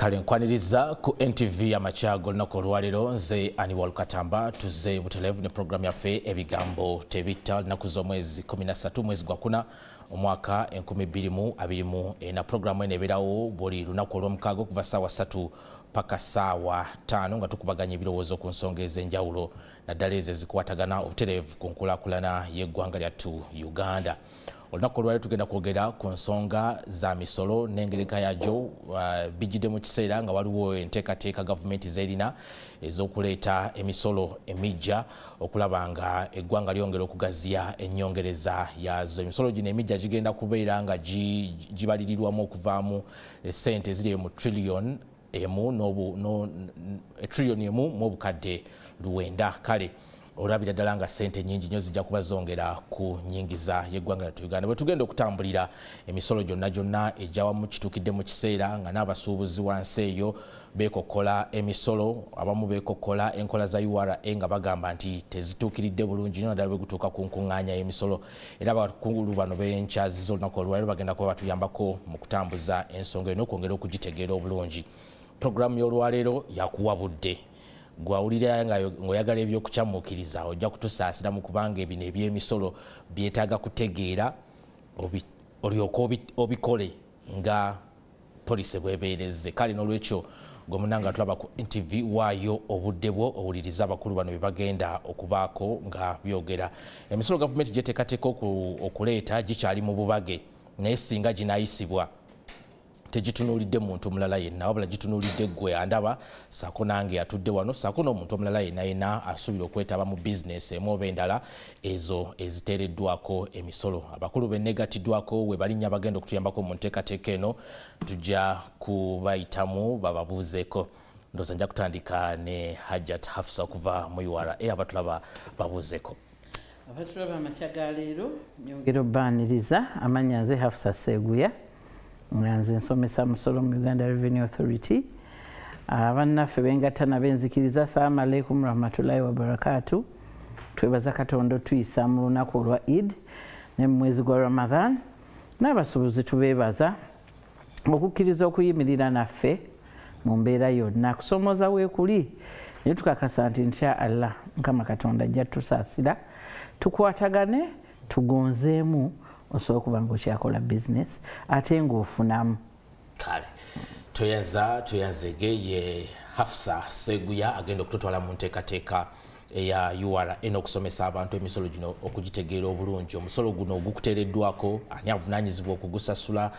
Kale nkwaniriza ku NTV amakyago olunaku olwaleero. Nze Aniwal Katamba, tuze butelevu ne programu yaffe Ebigambo Tebitta, lunaku z'omwezi 13 mwezi gwa kuna omwaka 2024. Programu eno ebeerawo buli lunaku olw'omukaaga okuva ssaawa 3 paka ssaawa 5 nga tukubaganya ebirowoozo ku nsonga ez'enjawulo, naddala ezo ezikwatagana obutereevu ku nkulaakulana y'eggwanga lyattu Uganda. Olunaku olwaleero tugenda kwogera ku nsonga za misolo n'engereka yagyo. Bijjidde mu kiseera nga waliwo enteekateeka gavumenti z'erina ez'okuleeta emisolo emijja okulaba nga eggwanga lyongera okugaziya ennyongereza yaazo. Emisolo gino emijja gigenda kubeera nga gibalirirwamu okuvaamu essente eziri mu trillion emu, trillion emu mu obukadde 900. Kale olabira ddala nga ssente nnyingi nnyo zijja kuba zongera ku nnyingiza y'eggwanga lyattu Uganda. Bwe tugenda okutambulira emisolo gyonna gyonna ejjawamu, kituukidde mu kiseera nga n'abasuubuzi wansi eyo beekokkola emisolo, abamu beekokkola enkola za URA nga bagamba nti tezituukiridde bulungi nnyo, naddala bwe gutuuka ku nkuŋŋaanya y'emisolo. Era abakulu bano benkyaziza olunaku olwaleero bagenda kuba batuyambako mu kutambuza ensonga eno okwongera okugitegeera obulungi. Puroguramu y'olwaleero yakuwa budde gwawulira nga ng'oyagala ebyokukyamuukiriza, ojja kutusaasira mu kubanga ebino eby'emisolo byetaaga kutegeera olyoke obikole nga poliisi bwebeerezze. Kale n'olwekyo gwe munanga tulaba ku NTV, waayo obudde bwo owuliriza abakulu bano bye bagenda okubaako nga byogera. Emisolo gavumenti gyeteekateeka okuleeta gikyali mu bubage, naye singa ginaayisibwa tegitunuulidde muntu mulala yenna, wabula gitunuulidde ggwe andaba saako nange atudde wano, saako n'omuntu omulala yenna yenna asuubira okwetaba mu bizinesi emu oba endala ezo eziteereddwako emisolo. Abakulu benneegatiddwako we balinnya bagenda okutuyambako mu nteekateeka eno, tujja kubayitamu bababuuzeeko. Ndowooza nja kutandika ne Hajat Hafsa okuva mu URA, abatulaba babuuzeeko. Abatulaba amakya ga leero, nyongera obbaaniriza. Amannya nze Hafsa Seeguya, nga nze nsomesa musolo mu Uganda Revenue Authority. Bannaffe bengatta nabenzikiriza, assalamu alaikum rahmatullahi wabarakatu. Twebaza Katonda otuyisa mu lunaku olwa Eid ne mu mwezi gwa Ramadhan, n'abasuubuzi tubeebaza okukkiriza okuyimirira naffe mu mbeera yonna kusomooza weekuli, naye tukakasa nti ntya Allah Mukama Katonda ajja tusaasira, tukwatagane, tugonzeemu, osobola okuba nga okyakola bizinesi ate ng'ofunamu. Kale tweyanza, tweyanzege. Ye Hafsa Seguya agenda okututwala mu nteekateeka eya URA n'okusomesa abantu emisolo gino okugitegeera obulungi. Omusolo guno ogukuteereddwako, ani avunaanyizibwa okugusasula,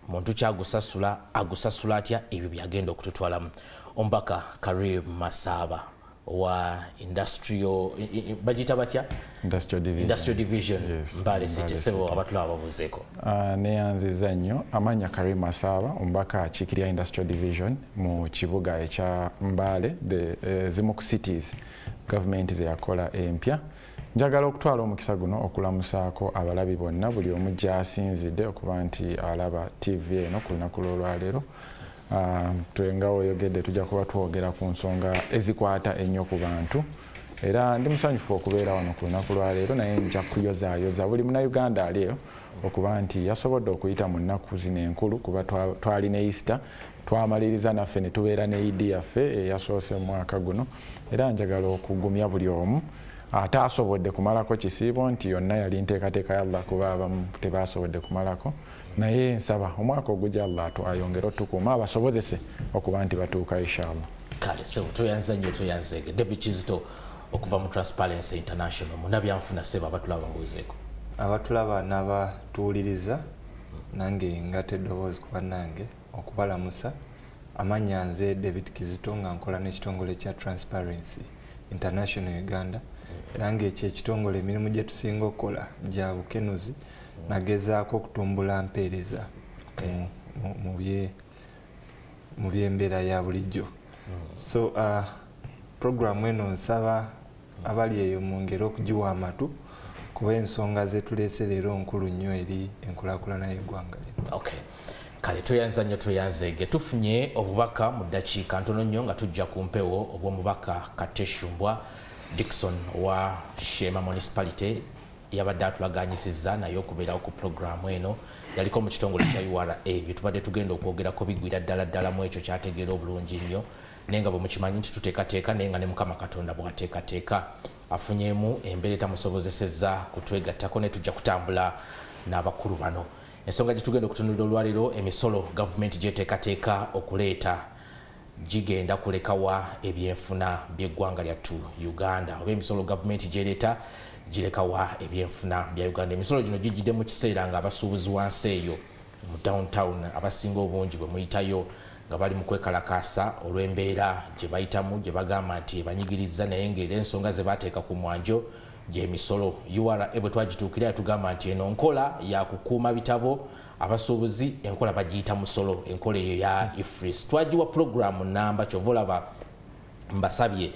muntu kyagusasula, agusasula atya? Ebyo byagenda okututwalamu. Omubaka Karim Masaba owa industrial, bagiyita batya? Industrial Division. Industrial Division. Yes, Mbale City. Mbale. Sebo, abatulaba babuuzeeko. Neyanziza nnyo. Amanya Karim Masaba, omubaka akiikirira Industrial Division mu kibuga ekya Mbale, the zimu ku cities gavumenti zeyakola empya. Njagala okutwala omukisa guno okulamusaako abalabi bonna, buli omu gy'asinzidde okuba nti alaba TV eno ku lunaku lw'olwaleero. Twe nga oyogedde, tujja kuba twogera ku nsonga ezikwata ennyo ku bantu, era ndi musanyufu okubeera wano ku lunaku lwaleero, naye nja kuyozaayoza buli munnayuganda ali eyo okuba nti yasobodde okuyita mu nnaku zino enkulu, kuba twali ne Easter, twamaliriza naffe ne tubeera ne Idi yaffe eyasoose mu mwaka guno. Era njagala okugumya buli omu ate asobodde kumalako kisiibo nti yonna yali nteekateeka ya Allah, kuba abamu tebasobodde kumalako, naye nsaba omwaka ogujja Allah ayongere otukuuma, abasobozese okuba nti batuuka, inshallah. Kale sebo, tweyanza nnyo, tweyanzege. David Kizito okuva mu Transparency International, munabyanfuna. Sebo, abatulaba babuuzeeko. Abatulaba n'abatuwuliriza, nange ngata eddoboozi ku bannange okubalamusa. Amannya nze David Kizito, nga nkola n'ekitongole kya Transparency International Uganda, era ng'ekyo ekitongole emirimu gye tusinga okukola gya bukenuzi, nagezaako okutumbula mpeereza mu byembeera ya bulijjo. So programu eno nsaba abali eyo mu ngeri okugiwa amatu, kuba ensonga zetuleese leero nkulu nnyo eri enkulaakulana y'eggwanga lino. Okay, kale tweyanza nnyo, tweyanzeege. Tufunye obubaka mu ddakiika ntono nnyo nga tujja ku mpewo, obw'omubaka Kateshumbwa Dikson owa Shema Municipality. Yabadde atulaganyisizza naye okubeerawo ku pulogulaamu eno. Yaliko mu kitongole kya URA. Bye tubadde tugenda okwogerako bigwira ddala ddala mu ekyo kyategeera obulungi nnyo, naye nga bwe mukimanyi nti tuteekateeka, naye nga ne Mukama Katonda bw'ateekateeka afunyemu embeera etamusobozesezza kutwegattako, ne tujja kutambula n'abakulu bano. Ensonga gye tugenda okutunulira olwaleero, emisolo gavumenti gyeteekateeka okuleeta gigenda kulekawa ebyenfuna by'eggwanga lyattu Uganda, oba emisolo gavumenti gyereeta girekawa ebyenfuna bya Uganda. Emisolo gino gijjidde mu kiseera nga abasuubuzi wansi eyo mu downtown abasinga obungi bwe muyitayo nga bali mu kwekalakaasa olw'embeera gye bayitamu, gye bagamba nti ebanyigiriza, naye ng'era ensonga ze bateeka ku mwanjo gy'emisolo. URA bwe twagituukira yatugamba nti eno nkola yakukuuma bitabo abasuubuzi, enkola bagiyita musolo. Enkola eyo ya EFRIS twagiwa pulogulaamu namba. Kyova olaba mbasabye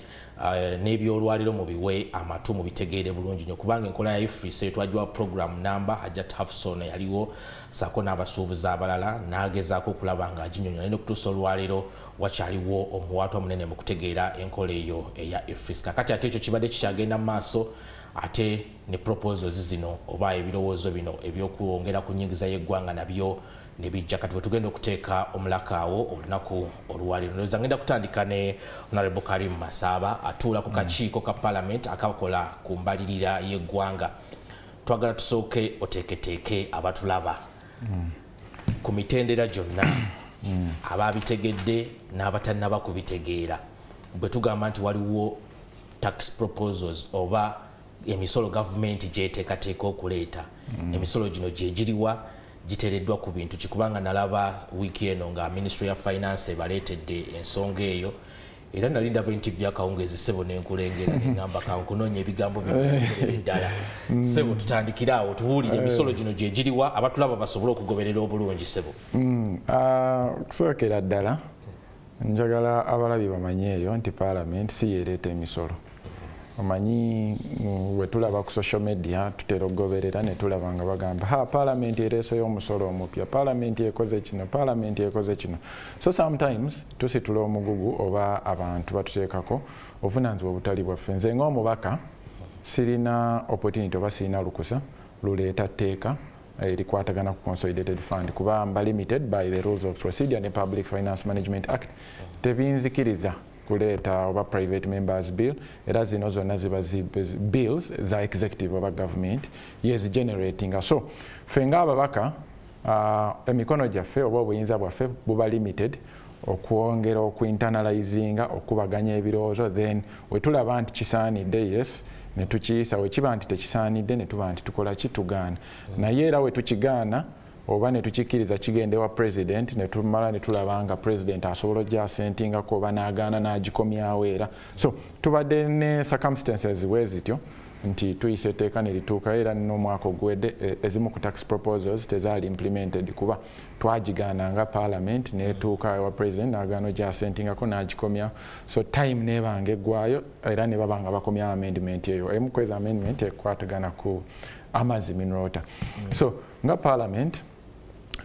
n'ebyolwaliro mubiwe amatu mubitegeere bulungi nnyo, kubanga enkola ya EFRIS eyo twagiwa pulogulaamu namba. Hajat Hafson yaliwo saako n'abasuubuzi abalala n'agezaako okulaba nga aginyonyola, naye n'okutuusa olwaleero wakyaliwo omuwaatwa munene mu kutegeera enkola eyo eya EFRIS. Kakati ate ekyo kibadde kikyagenda mu maaso, ate ne proposals zino oba ebirowoozo bino ebyokwongera ku nyingiza y'eggwanga nabyo ne bijja. Kati bwe tugenda okuteeka omulaka awo olunaku olwaleero, ndowooza ngenda kutandika ne Honorable Karim Masaaba, atuula ku kakiiko ka Parliament akakola ku mbalirira y'eggwanga. Twagala tusooke oteeketeeke abatulaba ku mitendera gyonna, ababitegedde n'abatannaba kubitegeera. Bwe tugamba nti waliwo tax proposals oba emisolo gavumenti gyeteekateeka okuleeta, emisolo gino gyegiriwa, giteereddwa ku bintu ki? Kubanga nalaba wiiki eno nga Ministry ya Finance ebaleetedde ensonga eyo, era nali ndaba NTV akawungeezi, sebo, nenkulengera neŋŋamba kankunoonya ebigambo bino ddala. Sebo, tutandikire awo, tubuulire emisolo gino gyegiriwa, abatulaba basobole okugoberera obulungi, sebo. Okusookera ddala njagala abalabi bamanye eyo nti Parliament si yeereeta emisolo. Omanyi bwe tulaba ku social media tutera okugoberera ne tulaba nga bagamba, "Ha, Parliament ereeseyo omusolo omupya, Parliament ekoze kino, Parliament ekoze kino." So sometimes tusitula omugugu oba abantu batuteekako obuvunaanyizibwa obutali bwaffe. Nze ng'omubaka sirina opportunity oba sirina lukusa luleeta tteeka erikwatagana ku Consolidated Fund, kuba mba limited by the rules of procedure ne Public Finance Management Act. Tebinzikiriza kuleeta oba private members bill, era zino zonna ziba bills za executive oba government yezigeneratinga. So ffe ng'ababaka emikono gyaffe oba obuyinza bwaffe buba limited okwongera okuinternalizinga, okubaganya ebirowoozo. Then wetulaba nti kisaanidde, yes, ne tukiyisa. Wekiba nti tekisaanidde, ne tuba nti tukola ki? Tugaana. Naye era we tukigaana oba ne tukikkiriza, kigenda ewa President, ne tumala ne tulaba nga President asobola ojjasentingako oba n'agaana n'agikomyawo era. So tubadde ne circumstances bwe zityo nti tuyisa etteeka ne lituukayo, era n'omwaka oguwedde ezimu ku tax proposals tezaali implemented kuba twagigaana nga Parliament, netuuka ewa President n'agaana ojjasentingako n'agikomyawo. So time nebanga eggwayo era ne baba nga bakomyawo amendment eyo. Emu kwezi amendment ekwatagana ku amazzi, mineral water. So nga Parliament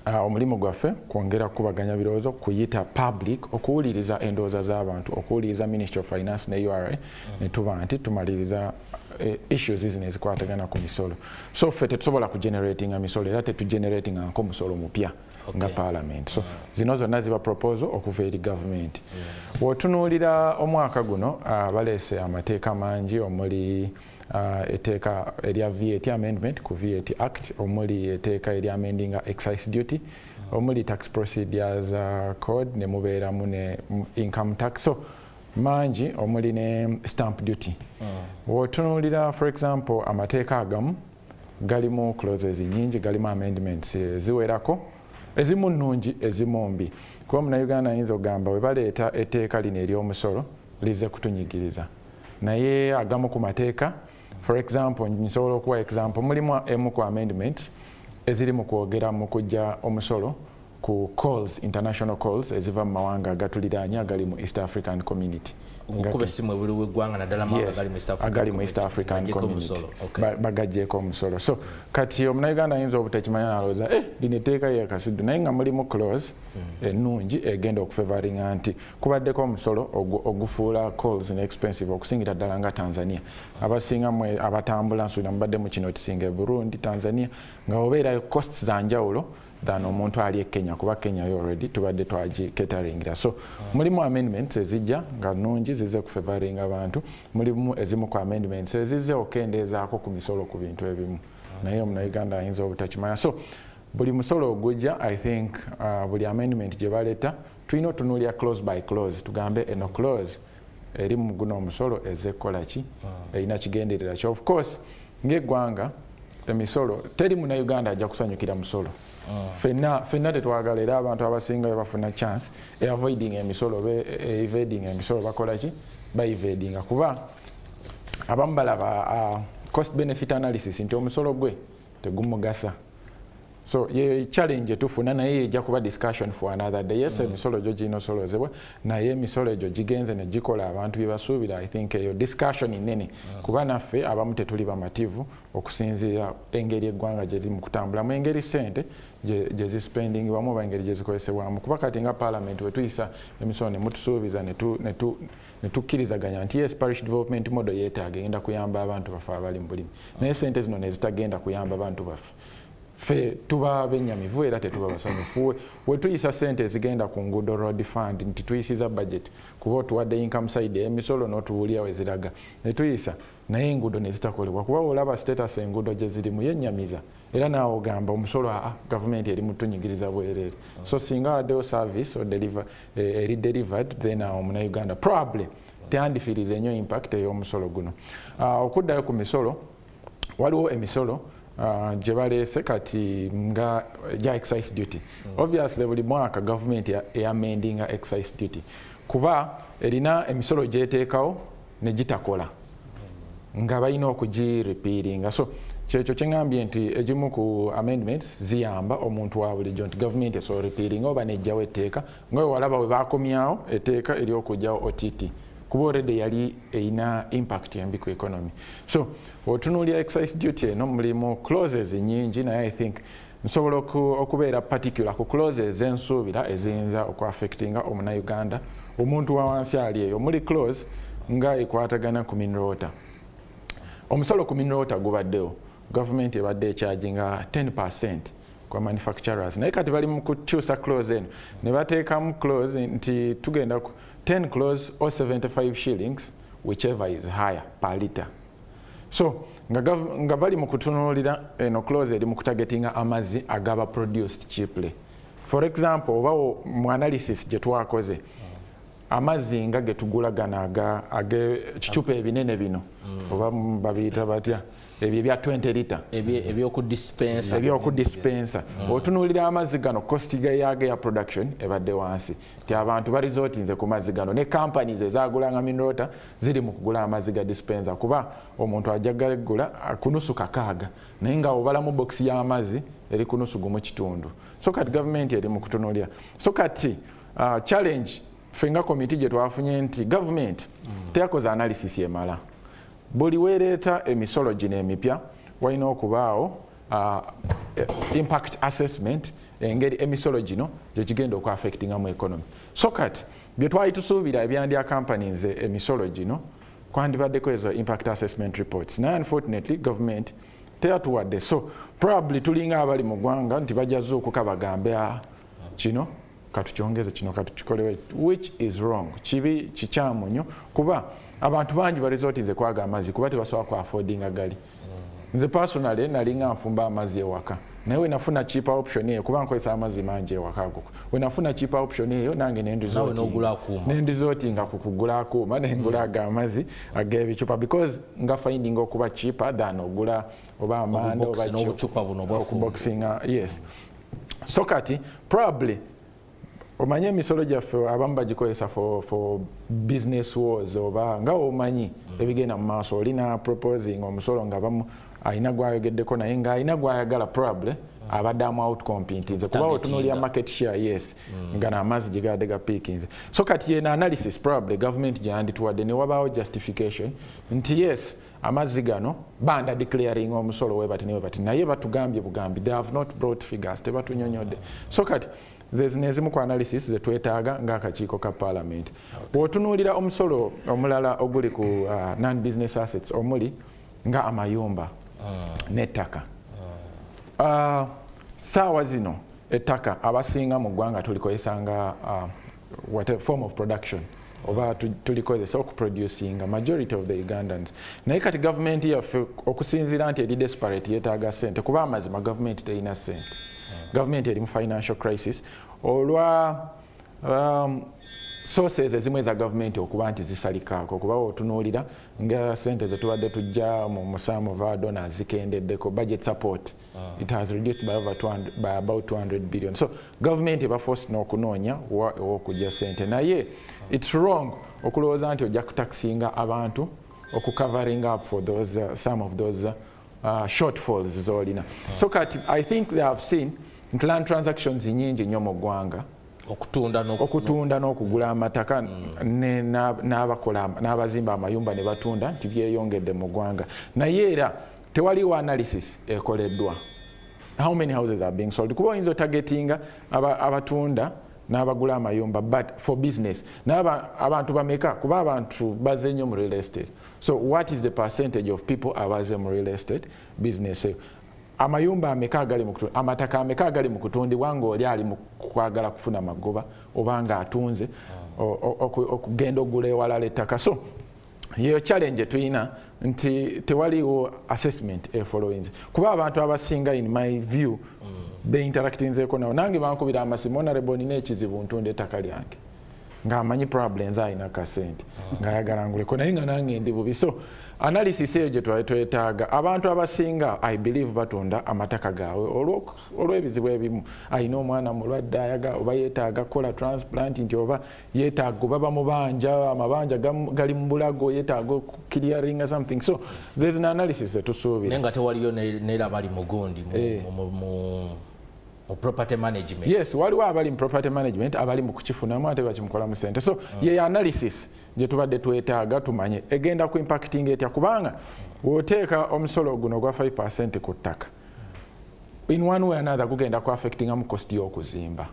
omulimu gwaffe kwongera kukubaganya birowoozo, kuyita public, okuwuliriza endowooza z'abantu, okuwuliriza Ministry of Finance ne URA, ne tuba nti tumaliriza issues zino ezikwatagana ku misolo. So ffe tetusobola kugeneratinga misolo, era tetugeneratinga nko musolo mupya nga Parliament. So zino zonna ziba proposal okuva eri government. Bw'otunuulira omwaka guno, baleese amateeka mangi, omuli etteeka erya VAT, amendment ku VAT Act, omuli etteeka erya amendinga excise duty, omuli tax procedures code, ne mubeeramu ne income tax. So mangi, omuli ne stamp duty. Bw'otunuulira, for example, amateeka agamu galimu clauses nyingi, galimu amendments eziwerako, ezimu nnungi, ezimu mbi, kuba Munnayuganda ayinza okugamba bwe baleeta etteeka lino ery'omusolo lize kutunyigiriza. Naye agamu ku mateeka, for example, nsobola okuwa example, mulimu emu ku amendments eziri mu kwogera mu kujja omusolo ku calls, international calls eziva mu mawanga agatuliraanye agali mu East African Community. Ngukube simu ebweru w'eggwanga naddala agali mu East African Community bagaggyeko omusolo. So kati omunnayuganda ayinza obutakimanya n'alowooza lino etteeka ye Kasiddu, naye nga mulimu clause ennungi egenda okufavoringa nti kubaddeko omusolo ogufuula calls ne expensive okusingira ddala nga Tanzania. Abasinga mwe abatambula nsuubira mubadde mu kino kisinga e Burundi, Tanzania, nga obeerayo costs za njawulo than omuntu ali e Kenya, kuba Kenya yo already tubadde twagi cateringira. So mulimu amendments ezijja nga nnungi zize kufavoringa abantu, mulimu ezimu ku amendments ezize okendeezaako ku misolo ku bintu ebimu, naye omunnayuganda ayinza obutakimanya. So buli musolo ogujja, I think buli amendment gye baleeta tulina otunuulira clause by clause, tugambe eno clause eri mu guno omusolo ezze kukola ki, erina kigenderera ki. Of course ng'eggwanga emisolo teri munnayuganda ajja kusanyukira musolo. Ffenna tetwagala, era abantu abasinga bwe bafuna chance avoiding emisolo, evading emisolo, bakola ki, baevadinga, kuba abamu balaba cost benefit analysis nti omusolo gwe tegumugasa. So ye challenge tufuna, naye ejja kuba discussion for another day. Yes, emisolo gyo girina osolozebwa, naye emisolo egyo gigenze ne gikola abantu bye basuubira. I think eyo discussion nnene, kuba naffe abamu tetuli bamativu okusinziira engeri eggwanga gye liri mu kutambulamu, engeri ssente gye zispendingibwamu oba engeri gye zikozesebwamu. Kuba kati nga parliament we tuyisa emisolo ne mutusuubiza ne tukkirizaganya nti yes, parish development model yeetaaga egenda kuyamba abantu baffe abali mu bulimi, naye ssente zino ne zitagenda kuyamba bantu baffe, ffe tuba bennyamivu era tetuba basanyufu. We tuyisa ssente ezigenda ku nguudo, road fund, nti tuyisiza budget kuba otuwadde income side emisolo n'otubuulira we ziraga, ne tuyisa, naye enguudo ne zitakolebwa, kuba olaba status enguudo gye zirimu yennyamiza, era naawe ogamba omusolo gavumenti eri mutunyigiriza bwereere. So singa waddewo service eri delivered, then awo omunnayuganda probably teyandifiiriza ennyo impact ey'omusolo guno. Okuddayo ku misolo, waliwo emisolo gye baleese kati nga gya excise duty. Obviously buli mwaka gavumenti eyamendinga excise duty, kuba erina emisolo gyeteekawo ne gitakola nga balina okugirepealinga. So kyekyo kyeŋŋambye nti egimu ku amendments ziyamba omuntu wa bulijjo nti gavumenti esobola repealinga oba nejjawo etteeka, nga we walaba we baakomyawo etteeka ery'okuggyawo OTT, kuba already yali erina impact embi ku economy. So otunuulira excise duty eno mulimu clauses nnyingi, naye I think nsobola okubeera particular ku clauses ensuubira eziyinza okuaffectinga omunnayuganda omuntu wa wansi ali eyo. Muli clause nga ekwatagana ku mineral water. Omusolo ku mineral water gubaddewo, gavumenti ebadde echarginga 10% kwa manufacturers, naye kati bali mu kukyusa clause eno ne bateekamu clause nti tugenda ku 10 clause or 75 shillings, whichever is higher per liter. So nga bali mu kutunuulira eno clause eri mu kutargetinga amazzi agaba produced cheaply. For example, oba mu analysis gye twakoze, amazzi nga getugula gano ag'ekicupa ebinene bino, oba babiyita batya, ebyo ebya 20 liter, ebyokudispensa, ebyokudispensa, otunuulira amazzi gano cost yago ya production ebadde wansi, ti abantu baresortinze ku mazzi gano, ne companies ezagulanga mineral water ziri mu kugula amazzi ga dispenser, kuba omuntu ajja gagula ku nusu 6, naye nga obalamu box y'amazzi eri ku nusu 1.5. So kati gavumenti eri mu kutunuulira. So kati challenge ffe nga komiti gye twafunye nti gavumenti teyakoze analysis emala. Buli weereeta emisolo gino emipya walina okubaawo impact assessment, engeri emisolo gino gye gigenda okuaffectinga mu economy. So kati bye twali tusuubira ebyandi accompanies emisolo gino kwandibaddeko ezo impact assessment reports, naye unfortunately government teyatuwadde. So probably tulinga abali mu ggwanga nti bajja zuukuka bagambe kino katukyongeze, kino katukikolewe, which is wrong. Kibi kikyamu nnyo, kuba abantu bangi baresortinze kwaga amazzi kuba tebasobola ku affordinga gali. Nze personally nalinga nfumba amazzi ewaka, naye we nafuna cheaper option eyo, kuba nkozesa amazzi mangi ewaka ago, we nafuna cheaper option eyo nange nenresortinga ku kugula akuuma, nengula aga amazzi ag'ebicupa, because nga finding okuba cheaper than ogula oba amanda oba okuboxinga. Yes. So kati probably omanye emisolo gyaffe abamu bagikozesa for business wars, oba nga omanyi ebigenda mu maaso, olina proposing omusolo nga abamu Alina gwayogeddeko naye nga alina gwayagala probably abadde amu outcompetinze, kuba otunuulira market share, yes, nga n'amazzi gye gabadde gapiikinze. So kati yena analysis probably government gyeyandituwadde ne wabaawo justification nti yes, amazzi gano banda declaring omusolo webati ne webati, naye batugambye bugambi, they have not brought figures, tebatunyonyodde. So kati zezino ezimu ku analysis zetwetaaga ng'akakiiko ka parliament. Bw'otunuulira omusolo omulala oguli ku non business assets, omuli nga amayumba n'ettaka, saawa zino ettaka abasinga mu ggwanga tulikozesa nga what form of production, oba tulikozesa okuproducinga, majority of the Ugandans. Naye kati gavumenti yaffe, okusinziira nti eri desperate, yeetaaga ssente, kuba amazima gavumenti terina ssente. Gavumenti eri mu financial crisis olwa sources ezimu eza gavumenti okuba nti zisalikaako, kuba otunuulira nga sente zetubadde tujja mu some of our donors zikendeddeko, budget support, it has reduced by over 200, by about 200 billion. So government eba forced n'okunoonya ew'okujja sente. Naye it's wrong okulowooza nti ojja kutaxinga abantu okucovering up for those, some of those shortfalls z'olina. So kati I think they have seen nti land transactions nyingi nnyo mu ggwanga, okutunda n'okugula amataka, n'abakola n'abazimba amayumba ne batunda, nti byeyongedde mu ggwanga. Naye era tewaliwo analysis ekoleddwa how many houses are being sold, kuba oyinza otargetinga abatunda n'abagula amayumba, but for business naye abantu bameka? Kuba abantu baze nnyo mu real estate. So what is the percentage of people abaze mu real estate business eyo? Amayumba ameka agali mu amataka ameka agali mu kutundibwa ng'oli ali mu kwagala kufuna magoba, oba ng'atunze okugenda ogula ewalala ettaka? So yeyo challenge tulina, nti tewaliwo assessment efollowinze, kuba abantu abasinga, in my view, beinteractinzeeko nabo, nange bankubira amasimu, "Honorable, nina ekizibu, ntunda ettaka lyange," ng'amanyi problems, alina kasente ng'ayagala nguleko, naye nga nange ndi bubi. So analysis eyo gye twali twetaaga. Abantu abasinga, I believe, batunda amataka gaabwe olw'ebizibu ebimu: alina omwana mulwadde, ayaga oba yeetaaga kukola transplant, nti oba yeetaaga, oba bamubanja amabanja gali mu bulago, yeetaaga clearing something. So there's an analysis etusuubira. Naye nga tewaliyo neera bali mugundi mu property management? Yes, waliwo abali mu property management, abali mu kukifunamu ate bakimukolamu sente. So ye analysis gye tubadde twetaaga, tumanye egenda ku impacting etya, kubanga bw'oteeka omusolo guno ogwa 5% ku ttaka, in one way another gugenda ku affectingamu cost y'okuzimba.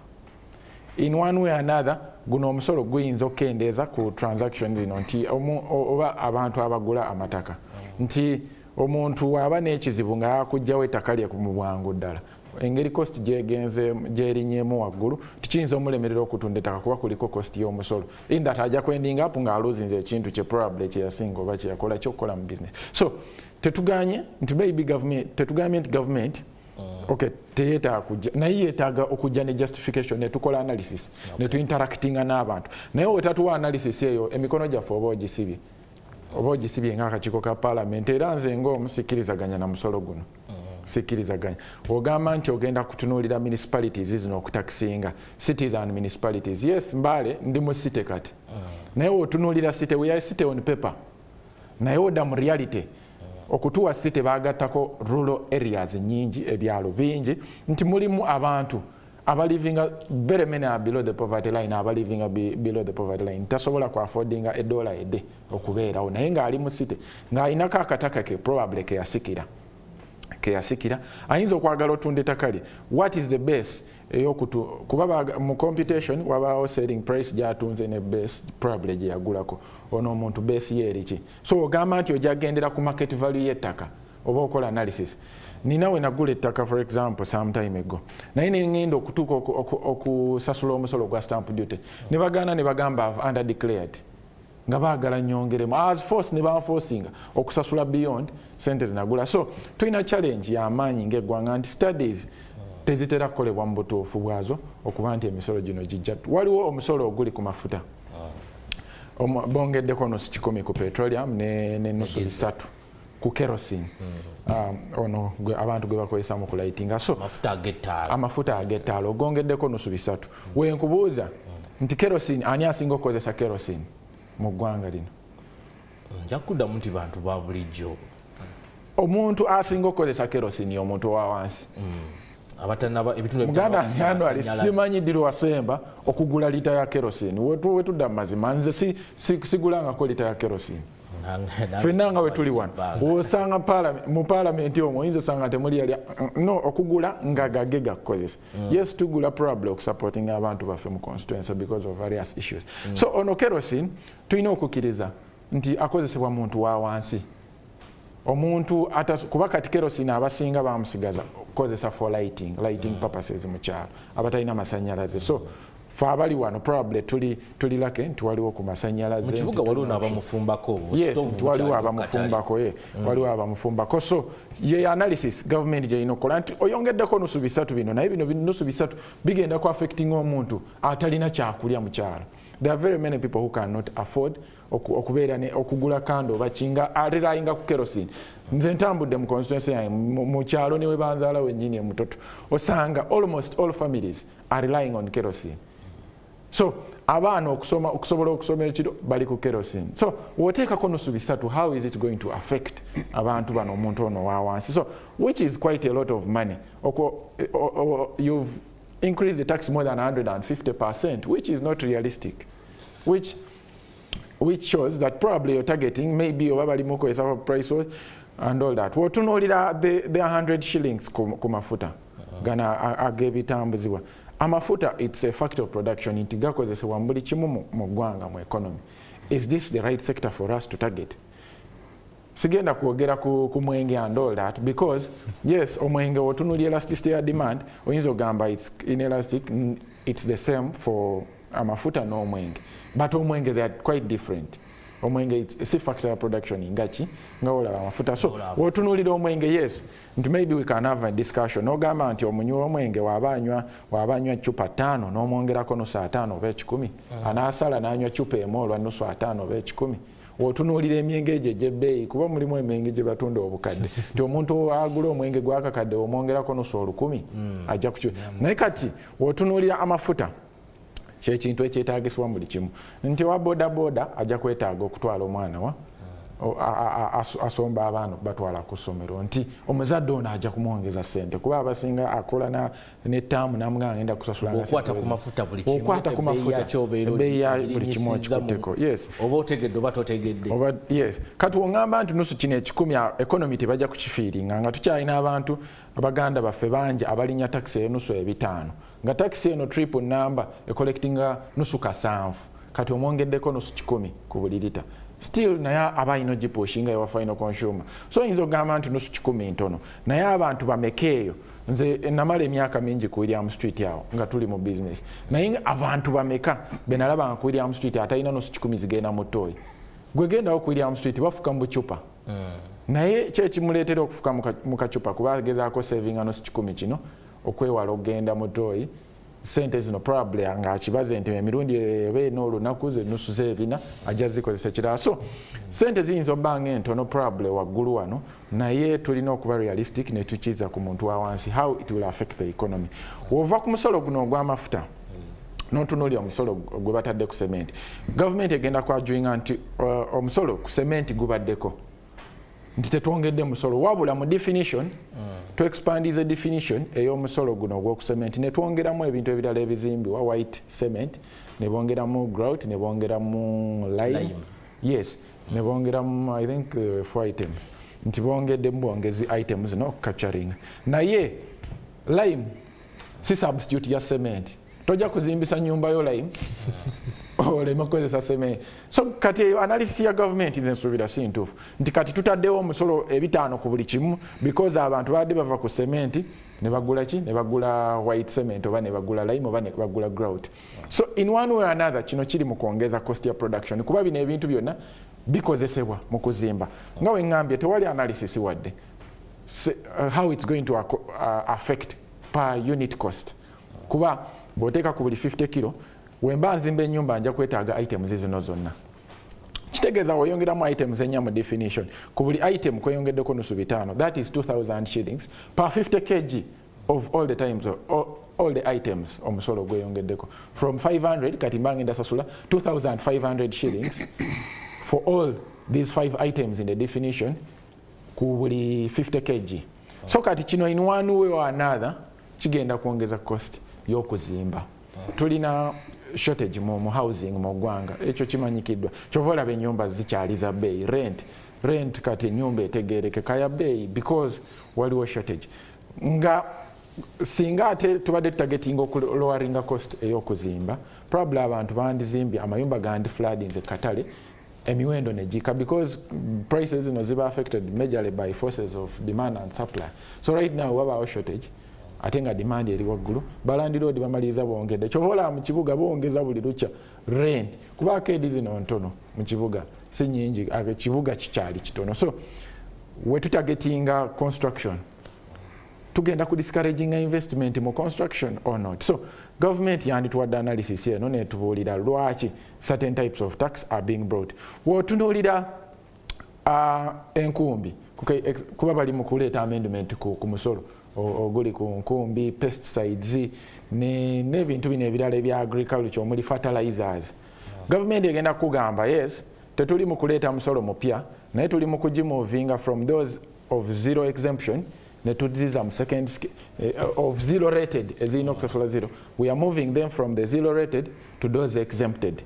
In one way another guno omusolo guyinza okukendeeza ku transaction zino, nti oba abantu abagula amataka, nti omuntu waaba n'ekizibu nga yakugjawo ettaka lye mu bwangu ddala, engeri cost gyegenze gyerinnyemu waggulu, tikiyinza omulemerera okutunda ettaka kuba kuliko cost y'omusolo, in that ajja kwendinga up ng'alosinze ekintu kye probably kyeyasinga oba kyeyakola kyokukola mu business. So tetuganye nti maybe government, tetugambye nti government, okay, teyeetaaga kujja, naye yeetaaga okujja ne justification, netukola analysis, netuinteractinga n'abantu. Naye wetatuwa analysis eyo, emikono gyaffe oba ogisibye ng'akakiiko ka parliament. Era nze ng'omu sikkirizaganya na musolo guno, sikkirizaganya. Ogamba nti ogenda kutunuulira municipalities zino okutaxinga, cities and municipalities. Yes, Mbale ndi mu city kati, naye otunuulira city, we are city on paper, naye odda mu reality, okutuwa city bagattako rural areas nyingi, ebyalo bingi, nti mulimu abantu abalivinga, very many are below the poverty line, abalivinga below the poverty line, tasobola ku affordinga edola ede okubeerawo, naye ng'ali mu city ng'alinako akataka ke probably keyasikira, ayinza okwagala otunda ettaka lye. What is the base eyokutu? Kuba mu computation wabaawo selling price gyatunze ne base probably gye yagulako. Ono omuntu base ye eriki? So ogamba nti ojja gendera ku market value y'ettaka oba okola analysis. Nina we nagula ettaka, for example, some time ago, naye nengenda okutuuka okusasula omusolo gwa stamp duty, ne bagaana, ne bagamba under declared, nga baagala nyongeremu as force, ne banforcinga okusasula beyond sente zinagula. So tulina challenge y'amaanyi ng'eggwanga nti studies tezitera kukolebwa mu butuufu bwazo okuba nti emisolo gino gijja. Waliwo omusolo oguli ku mafuta, bongeddeko 0.5 ku petroleum ne 3.5 ku kerosene, ono abantu gwe bakozesa mu kulightinga. So amafuta ag'ettaala ogongeddeko 3.5. Wenkubuuza nti kerosene, ani asinga okukozesa kerosene mu ggwanga lino? Nja kuddamu nti bantu ba bulijjo. Omuntu asinga okukozesa kerosene omuntu wa wansi. Muganda ali simanyi ddi wasemba okugula lita ya kerosene. Wetudda mazima nze sigulangako lita ya kerosene. Ffenna nga wetuli wano osanga mu parliament omwo oyinza osanga temuli yali no okugula nga gage gakukozesa. Yes, tugula probably okusupportinga abantu baffe mu constituency because of various issues. So ono kerosene tulina okukkiriza nti akozesebwa muntu wa wansi. Omuntu kuba kati kerosene abasinga bamusigaza kukozesa for lighting purposes mu kyalo abatalina masannyalaze. So fe abali wano probably tuli lucky nti waliwo ku masannyalaze. Mu kibuga waliwo n'abamufumbako. Yes, waliwo abamufumbako, waliwo abamufumbako. So ye analysis government gyerina okukola nti oyongeddeko 3.5 bino, naye bino 3.5 bigenda ku affecting omuntu atalina kyakulya mu kyalo. There are very many people who cannot afford okubeera okugula kando oba kinga arelyinga ku kerosene. Nze ntambudde mu constituency yange mu kyalo ne we banzaala wennyini emutoto, osanga almost all families are relying on kerosene. So abaana okusobola okusoma ekiro bali ku kerosene. So w'oteekako 3.5, how is it going to affect abantu bano, omuntu ono wa wansi? So which is quite a lot of money. You've increased the tax more than 150%, which is not realistic, which shows that probably you're targeting maybe oba bali mu kukozesa price and all that. W'otunuulira the 100 shillings ku mafuta gana ag'ebitambuzibwa. Amafuta, it's a factor of production nti gakozesebwa mu buli kimu mu ggwanga mu economy. Is this the right sector for us to target? Sigenda kwogera ku mwenge and all that because yes, omwenge otunuulira elasticity ya demand oyinza ogamba it's inelastic, it's the same for amafuta n'omwenge, but omwenge they are quite different. Omwenge si factor ya production ngaki nga olaba amafuta. So wotunuulira omwenge, yes, nti maybe we can have a discussion ogamba nti omunywa omwenge waba anywa chupa 5 n'omwongerako 5.5 oba 10, anaasala n'anywa chupa emu olwa 5.5 oba 10. Wotunuulira emyenge egyo egy'ebbeeyi, kuba mulimu emyenge gye batunda obukadde, nti omuntu agula omwenge gwakakadde omwongerako 1,000 ajja kuki. Naye kati wotunuulira amafuta kyekintu ekyetaagisibwa mu buli kimu, nti owa boda boda ajja kwetaaga okutwala omwana wa asomba abaana batwala ku ssomero, nti omuzadde ono ajja kumwongeza ssente kuba abasinga akola n'ettaamu n'amugamba ngenda kusasula. Okwata ku mafuta buli kimu, okwata ku mafuta ebbeeyi ya buli kimu okikutteko. Yes, oba otegedde oba totegedde. Yes, kati oŋŋamba nti nusu kino ekikumi economy tebajja kukifiiringa nga tukyalina abantu abaganda baffe bangi abalinnya takisi enusu 500, nga takisi eno trip number ecollectinga 7.5, kati omwongeddeko 100 ku buli lita, still naye aba alina ogipushinga ewa final consumer. So oyinza okugamba nti 100 ntono, naye abantu bameka eyo? Nze namala emyaka mingi ku William Street awo nga tuli mu business, naye abantu bameka benalabanga ku William Street atalina 100 zigenda mu ttooyi? Gwe gendawo ku William Street, bafuka mu bucupa. Naye ki ekimuleetera okufuka mu kacupa? Kuba agezaako savinga 100 kino okwewala okugenda mu ttooyi. Sente zino probably ng'akibaze nti emirundi eba ena olunaku ze nusu z'ebina ajja zikozesa ekirala. So sente ziyinza obba nga entono probably waggulu wano, naye tulina okuba realistic ne tukiza ku muntu wa wansi how it will affect the economy. Wova ku musolo guno ogw'amafuta n'otunuulira omusolo gwe batadde ku sementi, gavumenti egenda kwajuinga nti omusolo ku sementi gubaddeko, nti tetwongedde musolo, wabula mu definition to expandize definition ey'omusolo guno ogw'oku cement ne twongeramu ebintu ebirala ebizimbibwa, white cement, ne bongeramu grout, ne bongeramu lime. Yes, ne bongeramu I think four items, nti bongeddemu bwongezi items zino capturing. Naye lime si substitute ya cement. Tojja kuzimbisa nyumba yo lime oleme kukozesa cement. So kati eyo analysis ya gavumenti nze nsuubira si ntuufu, nti kati tutaddewo omusolo 5 ku buli kimu because abantu babadde bava ku cement ne bagula ki, ne bagula white cement oba ne bagula lime oba ne bagula grout. So in one way or another kino kiri mu kwongeza cost ya production, kuba bino ebintu byonna bikozesebwa mu kuzimba. Nga we ŋŋambye, tewali analysis wadde how it's going to affect per unit cost, kuba bw'oteeka ku buli 50 kilo, wemba nzimba ennyumba nja kwetaaga items zino zonna. Kitegeeza oyongeramu items ennya mu definition, ku buli item kweyongeddeko 5.5, that is 2000 shillings per 50 kg of all the times all the items. Omusolo gweyongeddeko from 500, kati mba ngenda sasula 2500 shillings for all these five items in the definition. ku buli 50 kg. So kati kino in one way or another kigenda kwongeza cost y'okuzimba. Tulina shortage mu housing mu ggwanga, ekyo kimanyikiddwa. Kyova olaba ennyumba zikyali za bbeeyi, rent kati ennyumba etegeerekeka ya bbeeyi because waliwo shortage. Nga singa ate tubadde tutargetinga okuloweringa cost ey'okuzimba, probably abantu bandizimbye amayumba gandi floodinze katale, emiwendo negika, because prices zino ziba affected majorly by forces of demand and supply. So right now wabaawo shortage ate nga demand eri waggulu, balandiroodi bamaliriza bongedde. Kyova olaba mu kibuga bongeza buli lukya rent, kuba arcade zino ntono mu kibuga, si nnyingi, ekibuga kikyali kitono. So we tutargetinga construction, tugenda ku discouraging investment mu construction or not? So government yandituwadde analysis eno netubuulira lwaki certain types of tax are being brought. Wotunuulira enkumbi, kuba bali mu kuleeta amendment ku musolo oguli ku nkumbi, pesticides n'ebintu bino ebirala ebya agriculture omuli fertilizers. Government egenda kugamba yes, tetuli mu kuleeta musolo mupya, naye tuli mu kugimovinga from those of zero exemption ne tuziza mu second of zero rated, ezirina okusasula zero. We are moving them from the zero rated to those exempted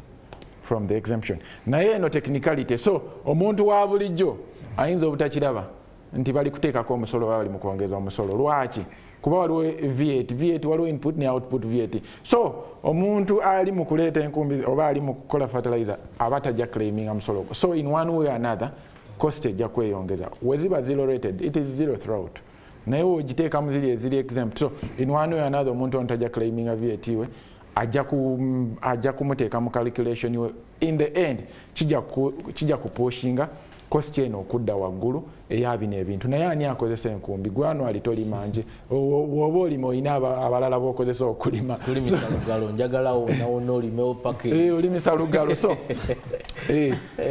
from the exemption. Naye eno technicality, so omuntu wa bulijjo ayinza obutakiraba nti bali kuteekako omusolo oba bali mu kwongeza omusolo. Lwaki? Kuba waliwo VAT, VAT waliwo input ne output VAT. So omuntu ali mu kuleeta enkumbi oba ali mu kukola fertilizer aba tajja claiminga musolo. So in one way or another cost ejja kweyongeza. Weziba zero rated, it is zero throughout. Naye wogiteekamu ziri eziri exempt, so in one way or another omuntu ono tajja claiminga VAT we, ajja kumuteeka mu calculation we. In the end kijja kupushinga cost eno okudda waggulu eya bino ebintu. Naye ani akozesa enkumbi? Gwano ali tolima nje, woba olima olina abalala b'okozesa okulima. Tulimisa lugalo, njagala wonna olimewo package. Olimisa lugalo. So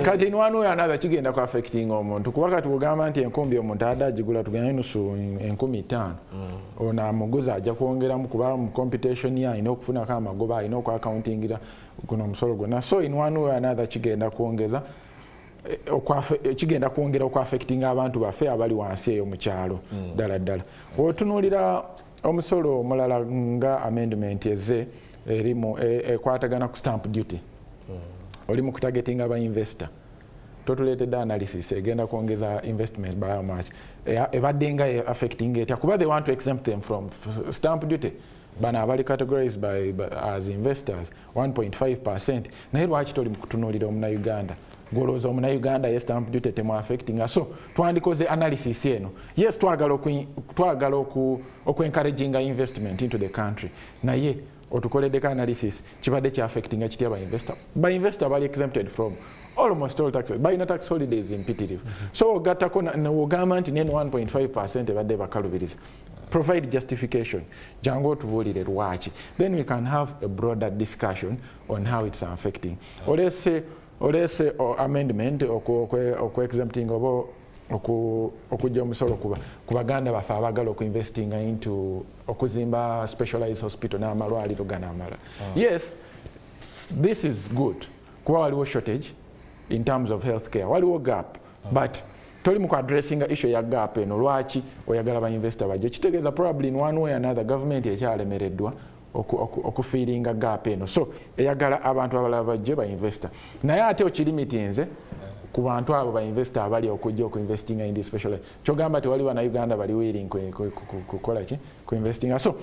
kati in one way or another kigenda ku affecting omuntu, kuba kati ogamba nti enkumbi omuntu adde agigula tugenda nusu 5,000, ono amuguza ajja kwongeramu kuba mu computation ye alina okufunako amagoba, alina okuaccountingira guno omusolo gwonna. So in one way or another kigenda kwongeza kigenda kwongera okuaffectinga abantu baffe abali wansi eyo mu kyalo ddala ddala. Otunuulira omusolo omulala nga amendment eze erimu ekwatagana ku stamp duty. Oli mu kutargetinga ba investor, totuleetedde analysis egenda kwongeza investment by how much, ebadde nga affecting etya, kuba they want to exempt them from stamp duty. Bano abali categorized as investors 1.5%. Naye lwaki toli mu kutunuulira omunnayuganda? Gw'olowooza omunnayuganda ye stamp duty temu affectinga? So twandikoze analysis eno. Yes, twagala okuencouraginga investment into the country, naye otukoleddeko analysis kibadde kya affectinga kitya ba investor? Ba investor bali exempted from almost all taxes, balina tax holidays impitirivu. So ogattako ogamba nti neno 1.5% ebadde bakalubiriza. Provide justification, jangu otubuulire lwaki, then we can have a broader discussion on how it's affecting. Olese amendment okuexempting oba okujja omusolo ku baganda baffe abagala okuinvestinga into okuzimba specialized hospital n'amalwaliro gano amalala. Yes, this is good kuba waliwo shortage in terms of healthcare, waliwo gap, but toli mu kuaddressinga issue ya gap eno. Lwaki oyagala ba investor bajje? Kitegeeza probably in one way or another government ekyalemereddwa okufillinga gap eno, so eyagala abantu abalala bajje ba investor. Naye ate okilimitinze ku bantu abo ba investor abali okujja okuinvestinga in this special, kyogamba tewali bannayuganda bali willing kukola ki, kuinvestinga. So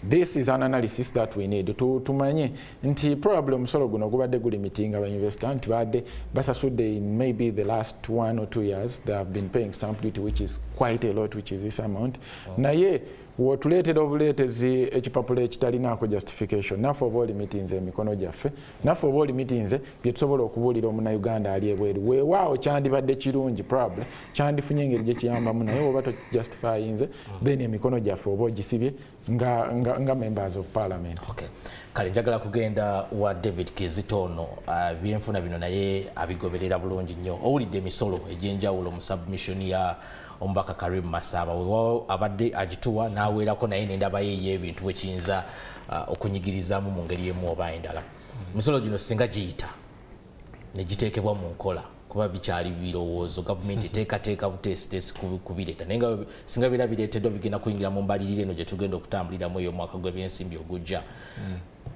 this is an analysis that we need tumanye nti probably omusolo guno gubadde gulimitinga ba investor, nti badde basasudde in maybe the last 1 or 2 years they have been paying stamp duty, which is quite a lot, which is this amount. Naye wotuleetera obuleetezi ekipapula ekitalinaako justification, naffe oba olimitinze emikono gyaffe, naffe oba olimitinze bye tusobola okubuulira omunnayuganda ali ebweru. Weewaawo kyandibadde kirungi, probably kyandifunye engeri gye kiyambamu, naye oba tokijustifyinze, then emikono gyaffe oba ogisibye nga members of parliament. Okay. Kale njagala kugenda wa David Kizito ono, byenfuna bino naye abigoberera bulungi nnyo. Owulidde emisolo egy'enjawulo mu submission ya omubaka Karim Masaba, weewaawo abadde agituwa n'aweerako, naye nendabayo ey'ebintu bwe kiyinza okunyigirizaamu mu ngeri emu oba endala. Emisolo gino singa giyita ne giteekebwa mu nkola, Kuba bikyali birowoozo, gavumenti eteekateeka buteesiteesi kubireeta, naye nga singa bira bireeteddwa bigenda kuyingira mu mbalirira eno gye tugenda okutambuliramu ey'omwaka gw'ebyensimbi ogujja.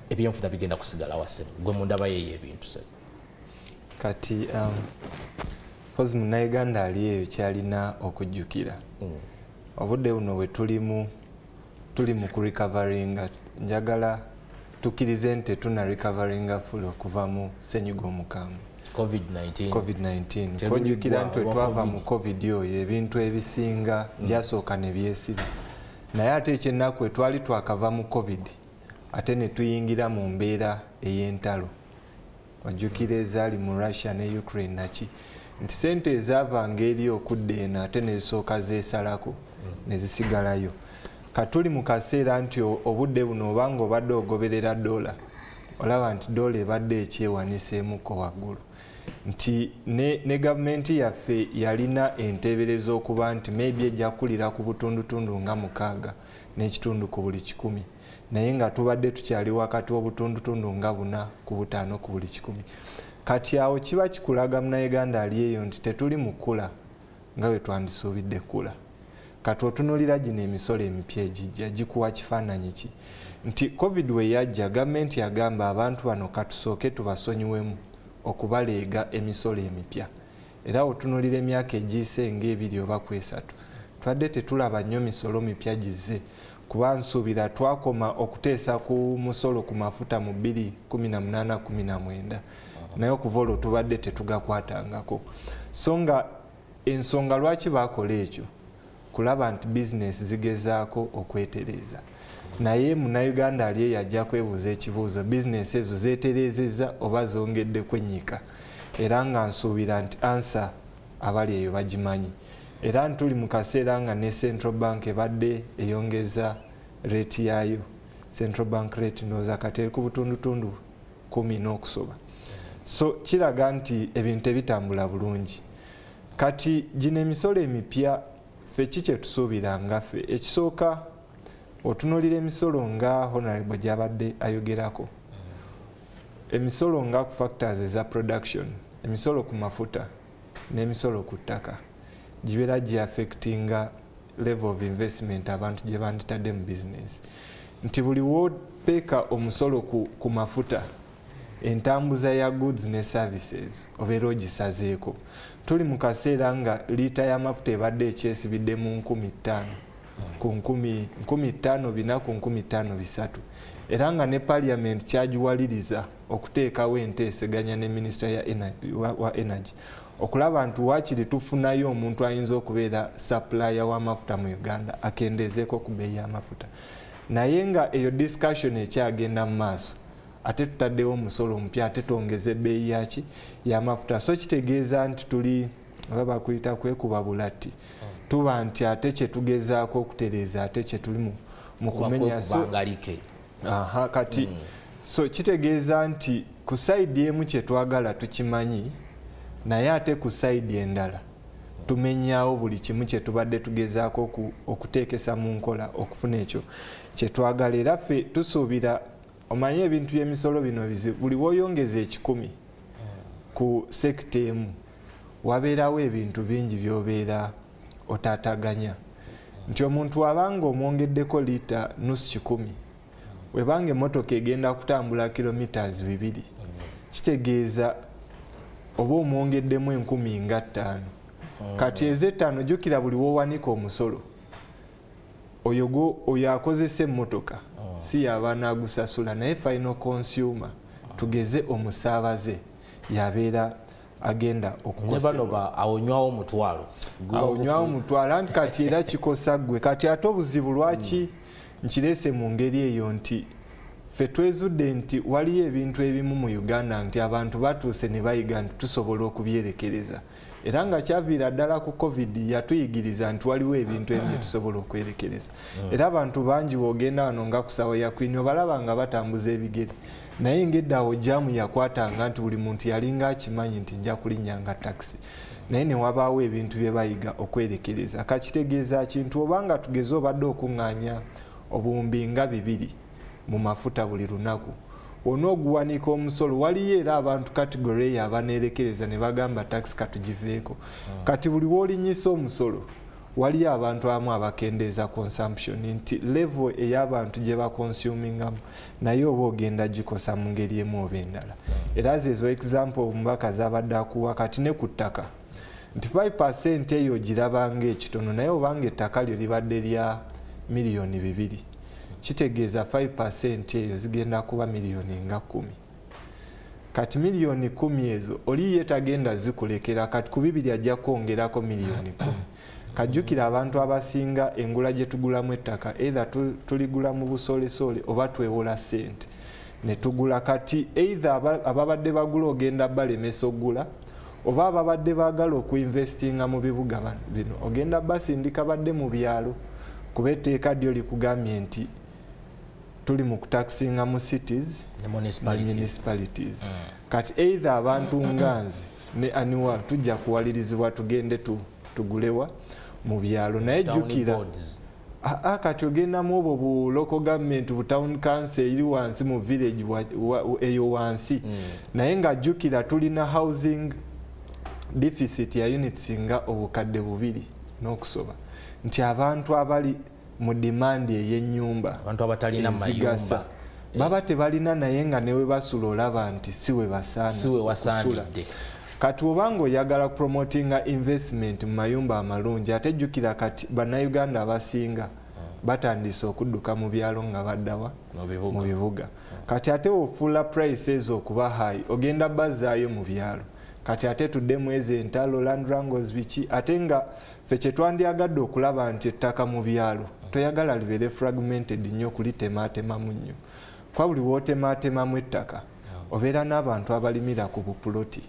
Ebyenfuna bigenda kusigala wase gwe mu ndaba yeeyo ebintu se. Kati mpozi munnayuganda ali eyo kyalina okujjukira, obudde buno bwe tulimu, tuli mu kurecoveringa. Njagala tukkirize nti tuna recoveringa full okuva mu ssenyiga omukambwe COVID-19. COVID-19. Kojjukira nti twava mu COVID oyo, ebintu ebisinga byasooka ne byesiba, naye ate ekyennaku twali twakava mu COVID ate ne tuyingira mu mbeera ey'entalo. Ojjukira ezaali mu Russia ne Ukraine naki, nti sente ezaavanga eri okudda eno ate ne zisooka zeesalako ne zisigalayo. Katuli mu kaseera nti obudde buno obanga obadde ogoberera dola, olaba nti dola ebadde ekyewaniseemuko waggulu, nti ne gavumenti yaffe yalina enteebereza okuba nti maybe ejja kukulira ku butundutundu nga 6.5 ku buli 100, naye nga tubadde tukyali wakati w'obutundutundu nga 4 ku 5 ku buli 100. Kati awo kiba kikulaga munnayuganda ali eyo nti tetuli mu kkula nga bwe twandisuubidde kkula. Kati otunuulira gino emisolo emipya egijja gikuwa kifaananyi ki? Nti COVID we yajja, gavumenti yagamba abantu bano katusooke tubasonyiwemu okubaleega emisolo emipya. Era otunuulira emyaka egiyise ng'ebiri oba ku 3, twadde tetulaba nnyo misolo mipya gizze, kuba nsuubira twakoma okuteesa ku musolo ku mafuta mu 2018-19, naye okuva olwo tubadde tetugakwatangako. So nga ensonga lwaki baakola ekyo, kulaba nti bizinesi zigezaako okwetereeza. Naye munnayuganda ali eyo ajja kwebuuza ekibuuzo, bizinesi ezo zeetereezezza oba zongedde kwennyika? Era nga nsuubira nti ansa abali eyo bagimanyi. Era ntuli mu kaseera nga ne Central Bank ebadde eyongeza rate yaayo. Central Bank rate ndowooza kati eri ku butundutundu 10 n'okusoba. So kiraga nti ebintu tebitambula bulungi. Kati gino emisolo emipya ffe ki kye tusuubira nga ffe? Ekisooka, otunuulira emisolo nga Honorable gy'abadde ayogerako, emisolo nga ku factors eza production, emisolo ku mafuta n'emisolo ku ttaka gibeera giaffectinga level of investment abantu gye banditadde mu business. Nti buli w'opeeka omusolo ku mafuta, entambuza ya goods ne services obeera ogisazeeko. Tuli mu kaseera nga liita y'amafuta ebadde ekyesibidde mu 5,000 ku 5,400 ku 5,300, era nga ne parliament kyagiwaliriza okuteekawo enteeseganya ne minisita wa energy okulaba nti waakiri tufunayo omuntu ayinza okubeera supplier w'amafuta mu Uganda akendeezeeko ku bbeeyi y'amafuta. Naye nga eyo discussion ekyagenda mu maaso, ate tutaddewo omusolo omupya, ate twongeze ebbeeyi yaki y'amafuta. So kitegeeza nti tuli oba bakuyita kwekuba bulatti, tuba nti ate kye tugezaako okutereeza ate kye tuli mu kumenya. So kati so kitegeeza nti ku sayidi emu kye twagala tukimanyi, naye ate ku sayidi endala tumenyawo buli kimu kye tubadde tugezaako okuteekesa mu nkola okufuna ekyo kye twagala. Era ffe tusuubira, omanye ebintu by'emisolo bino bizibu, buli w'oyongeza 100 ku sekita emu wabeerawo ebintu bingi by'obeera otaataganya. Nti omuntu wabanga omwongeddeko liita 0.5, webanga emmotoka egenda kutambula kilometers 2, kitegeeza oba omwongeddemu 5,000. Kati ez'ettaano jjukira buli w'owanika omusolo oyo akozesa emmotoka si yaba n'agusasula, naye final consumer tugeze omusaabaze yabeera agenda okukosebwa. Awonywawo omutwalo, awonywawo omutwalo, anti kati era kikosa ggwe. Kati ate obuzibu lwaki nkireese mu ngeri eyo, nti ffe twezudde nti waliyo ebintu ebimu mu Uganda nti abantu batuuse ne bayiga nti tusobola okubyerekereza, era nga kyaviira ddala ku COVID yatuyigiriza nti waliwo ebintu ebimu tusobola okwerekereza. Era abantu bangi w'ogenda wano nga ku ssaawa ya Queen obalaba nga batambuza ebigere, naye ng'edda awo jaamu yakwatanga nti buli muntu yalinga akimanyi nti nja kulinnyanga takisi, naye ne wabaawo ebintu bye bayiga okwerekereza. Kakitegeeza kintu obanga tugeze obadde okuŋŋaanya obuwumbi nga 2 mu mafuta buli lunaku, Onooguwanika omusolo, waliyo era abantu category eyo abaneerekereza ne bagamba tax katugiveeko. Kati buli w'olinyisa omusolo waliyo abantu abamu abakendeeza consumption, nti level ey'abantu gye baconsumingamu naye oba ogenda gikosa mu ngeri emu oba endala. Era zezo example omubaka z'abadde akuwa. Kati ne ku ttaka, nti 5% eyo ogiraba ng'ekitono, naye obanga ettaka lyo libadde lya 2 miliyoni, kitegeeza 5% eyo zigenda kuba miliyoni nga 10. Kati miliyoni 10 ezo oli ye tagenda zikulekera. Kati ku 2 ajja kwongerako miliyoni 10. Kajjukira abantu abasinga engula gye tugulamu ettaka, either tuligula mu busoolesole oba twewola ssente ne tugula. Kati either ababadde bagula ogenda balemesa okugula, oba ababadde baagala okuinvestinga mu bibuga bino ogenda basindika badde mu byalo, kuba etteeka ddyo likugambye nti tuli mu kutaxinga mu cities ne ne municipalities. Municipalities. Kati either abantu nga nze ne Aniwal tujja kuwalirizibwa tugende tugulewa mu byalo, naye Town jjukira boards. Aa, kati ogendamu obwo bu local government, bu town council eri wansi mu village eyo wansi. Naye nga jjukira tulina housing deficit ya units nga 2000 n'okusoba, nti abantu abali mu demand ey'ennyumba abantu abatalina ezigasa mayumba baba tebalina, naye nga newe basula olaba nti si we basaana si we okusula. Wasaanidde. Kati obanga oyagala promotinga investment mu mayumba amalungi, ate jjukira kati Bannayuganda abasinga batandise okudduka mu byalo nga baddawa? Mu bibuga. Mu bibuga. Kati ate ofuula price ezo okuba high, ogenda bazzaayo mu byalo. Kati ate tuddemu ezo entalo, land wrangles, biki. Ate nga ffe kyetwandyagadde okulaba nti ettaka mu byalo toyagala libeere fragmented nnyo, kulitemaatemamu nnyo, kwa buli wootematemamu ettaka obeera n'abantu abalimira ku bupuloti.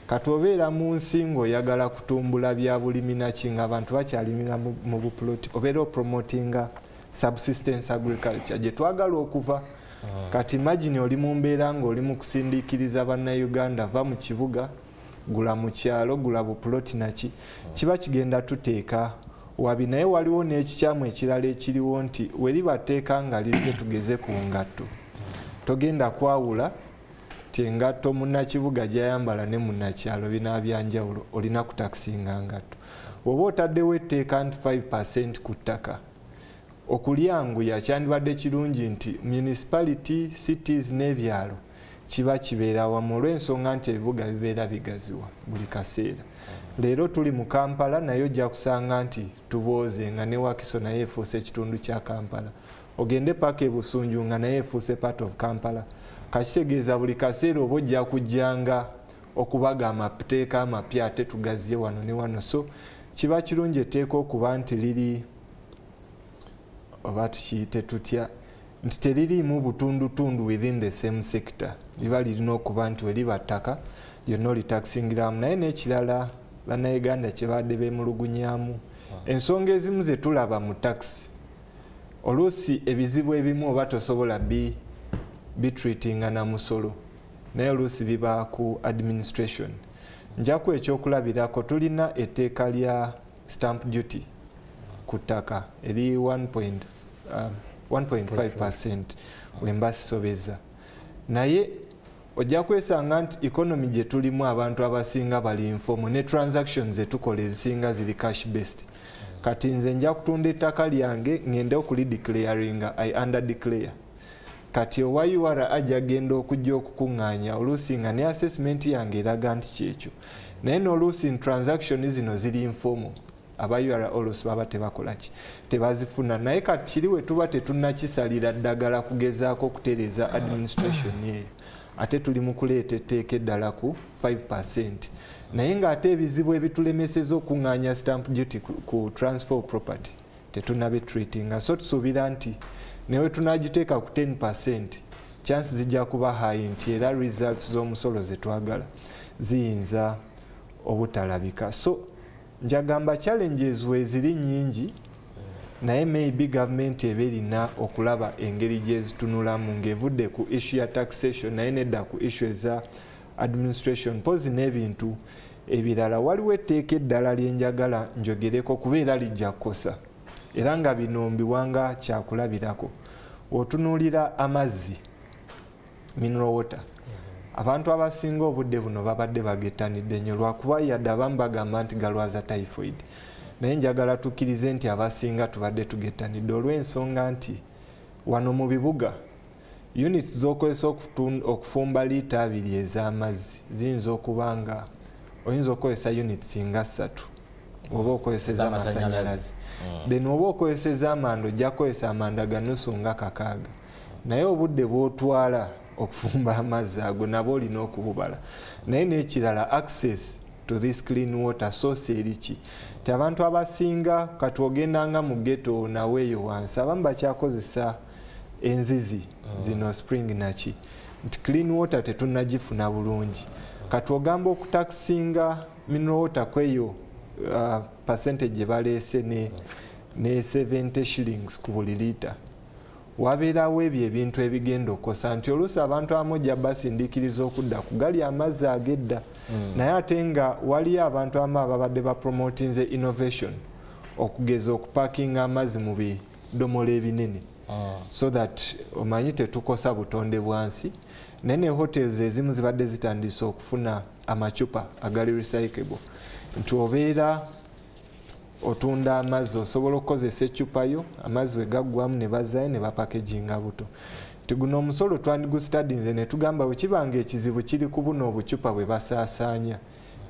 Kati obeera mu nsi ng'oyagala kutumbula bya bulimi naki, nga abantu bakyalimira mu bupuloti, obeera opromotinga subsistence agriculture gye twagala okuva. Kati imagine oli mu mbeera ng'oli mu kusindiikiriza Bannayuganda, va mu kibuga, gula mu kyalo, gula bupuloti naki, kiba kigenda tuteeka wabi. Naye waliwo n'ekikyamu ekirala ekiriwo, nti weriba tteeka nga lizze, tugeze ku ngatto, togenda kwawula ti engatto munnakibuga gyayambala ne munnakyalo binaba byanjawulo, olina kutakisinga ngatto. Oba otaddewo etteeka nti 5% ku ttaka, okulyanguya kyandibadde kirungi nti municipality, cities n'ebyalo kiba kibeera wamu, olw'ensonga nti ebibuga bibeera bigaziwa buli kaseera. Leero tuli mu Kampala, naye ojja kusanga nti tubooze nga ne Wakiso naye efuuse ekitundu kya Kampala, ogende paka ebusunju nga naye efuuse part of Kampala. Kakitegeeza buli kaseera oba ojja kujjanga okubaga amateeka amapya, ate tugaziye wano ne wano. So kiba kirungi etteeka okuba nti liri, oba tukiyite tutya, nti teririimu butundutundu within the same sector. Liba lirina okuba nti weriba ttaka lyonna olitakisingiramu. Naye n'ekirala Bannayuganda kyebadde beemulugunyamu, ensonga ezimu ze tulaba mu tax, oluusi ebizibu ebimu oba tosobola bitreatinga na musolo, naye oluusi biba ku administration. Njaku ekyokulabirako, tulina etteeka lya stamp duty ku ttaka eri 1.5% wemba sisobeza, naye ojja kwesanga nti economy gye tulimu abantu abasinga bali informal, ne transactions zetukola ezisinga ziri cash based. Kati nze nja kutunda ettaka lyange, ngende okulideclaringa, I under declare. Kati owa URA ajja genda okujja okukuŋŋaanya, oluusi nga ne assessment yange eraga nti kyekyo, naye n'oluusi transaction zino ziri informal, aba URA oluusi baba tebakolaki, tebazifuna. Naye kati kiri we tuba tetunnakisalira ddagala kugezaako okutereeza administration eyo, ate tuli mu kuleeta etteeka eddala ku 5%, naye ng'ate ebizibu ebitulemeseza okuŋŋaanya stamp duty ku transfer of property tetunnabitreatinga. So tusuubira nti newe tunagiteeka ku 10%, chance zijja kuba high nti era results z'omusolo zetwagala ziyinza obutalabika. So njagamba challenges weziri nyingi, naye maybe gavumenti eba erina okulaba engeri gyezitunulamu ng'evudde ku issue ya taxation, naye nedda ku issue eza administration mpozi n'ebintu ebirala. Waliwo etteeka eddala lyenjagala njogereko, kubeera lijja kukosa, era nga bino mbiwanga kyakulabirako. Otunuulira amazzi, mineral water. Abantu abasinga obudde buno babadde bagettanidde nnyo lwakuba yadde abamu bagamba nti galwaza typhoid, naye njagala tukkirize nti abasinga tubadde tugettanidde olw'ensonga nti wano mu bibuga units z'okozesa okufumba liita 2 ez'amazzi ziyinza okuba nga oyinza okukozesa units nga 3 oba okozeseza amasannyalaze. Then oba okozeseza amanda ojja kukozesa amanda ga nusu nga 6, naye obudde bw'otwala okufumba amazzi ago nabo olina okububala. Naye n'ekirala, access to this clean water source eriki ti abantu abasinga kati ogendanga mu ghetto naweeyo wansi abamu bakyakozesa enzizi zino spring naki, nti clean water tetunnagifuna bulungi. Kati ogamba okutakisinga mineral water kweyo percentage gye baleese ne 70 shillings ku buli liita, wabeerawo ebyo ebintu ebigenda okukosa nti oluusi abantu abamu ojja basindiikiriza okudda ku gali amazzi ag'edda. Naye ate nga waliyo abantu abamu ababadde bapromotinze innovation, okugeza okupakinga amazzi mu bidomola ebinene so that omanyi tetukosa butonde bwansi. Naye ne hotels ezimu zibadde zitandise okufuna amacupa agali recyclable, nti obeera otunda amazzi osobola okukozesa eccupa yo, amazzi we gaggwamu ne bazaayo ne bapakeginga buto. Nti guno omusolo twandigustadinze ne tugamba bwe kibanga ekizibu kiri ku buno obucupa bwe basaasaanya,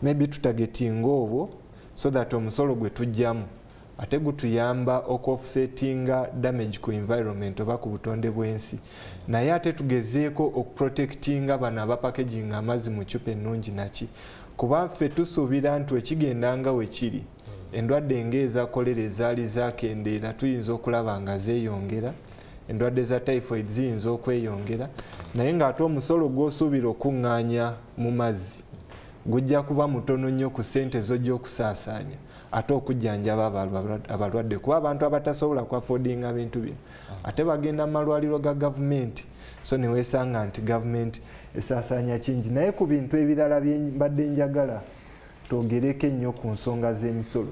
maybe tutagetinga obwo so that omusolo gwe tujjamu ate gutuyamba okuoffsettinga damage ku environment oba ku butonde bw'ensi. Naye ate tugezeeko okuprotectinga bano abapakeginga amazzi mu ccupa ennungi naki, kuba ffe tusuubira nti wekigenda nga wekiri endwadde ng'eza kolera ezaali zakendeera tuyinza okulaba nga zeeyongera, endwadde za typhoid ziyinza okweyongera, naye ng'ate omusolo gw'osuubira okuŋŋaanya mu mazzi gujja kuba mutono nnyo ku ssente z'ojja okusaasaanya ate okujjanjaba abalwadde, kuba abantu abatasobola kuafodinga bintu bino ate bagenda mu malwaliro ga gavumenti. So ne weesanga nti gavumenti esaasaanya kingi. Naye ku bintu ebirala bye mbadde njagala twogereko ennyo ku nsonga z'emisolo.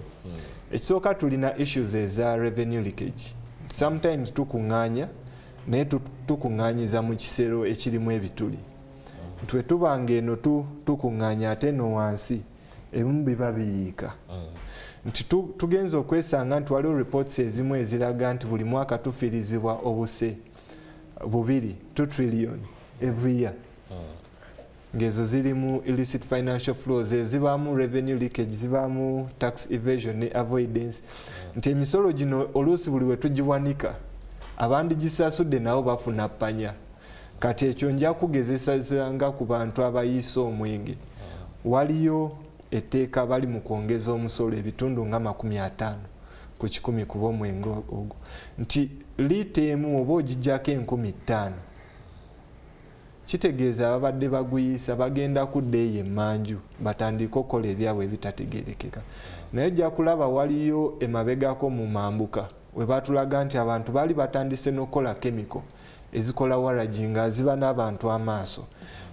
Ekisooka tulina issues eza revenue leakage. Sometimes tukuŋŋaanya naye tukuŋŋaanyiza mu kisero ekirimu ebituli. Nti bwe tubanga eno tukuŋŋaanya ate eno wansi ebimu biba biyiika. Nti tugenza okwesanga nti waliwo reports ezimu eziraga nti buli mwaka tufiirizibwa obuse bubiri 2 trillion every year. Ng'ezo zirimu illicit financial flows, ezibaamu revenue leakage, zibaamu tax evasion ne avoidance. Nti emisolo gino oluusi buli we tugiwanika abandigisasudde nabo bafuna ppanya. Kati ekyo nja kugezesanga ku bantu abayiisa omwenge. Waliyo etteeka bali mu kwongeza omusolo ebitundu nga 50 ku 100 ku b'omwenge ogwo, nti liita emu oba ogiggyako 5,000, kitegeeza ababadde baguyiisa bagenda kudda eyo emmanju batandike okukola ebyabwe ebitategeerekeka. Naye ojja kulaba waliyo emabegako mu mambuka we batulaga nti abantu baali batandise n'okukola chemical ezikola waragi nga ziba n'abantu amaaso.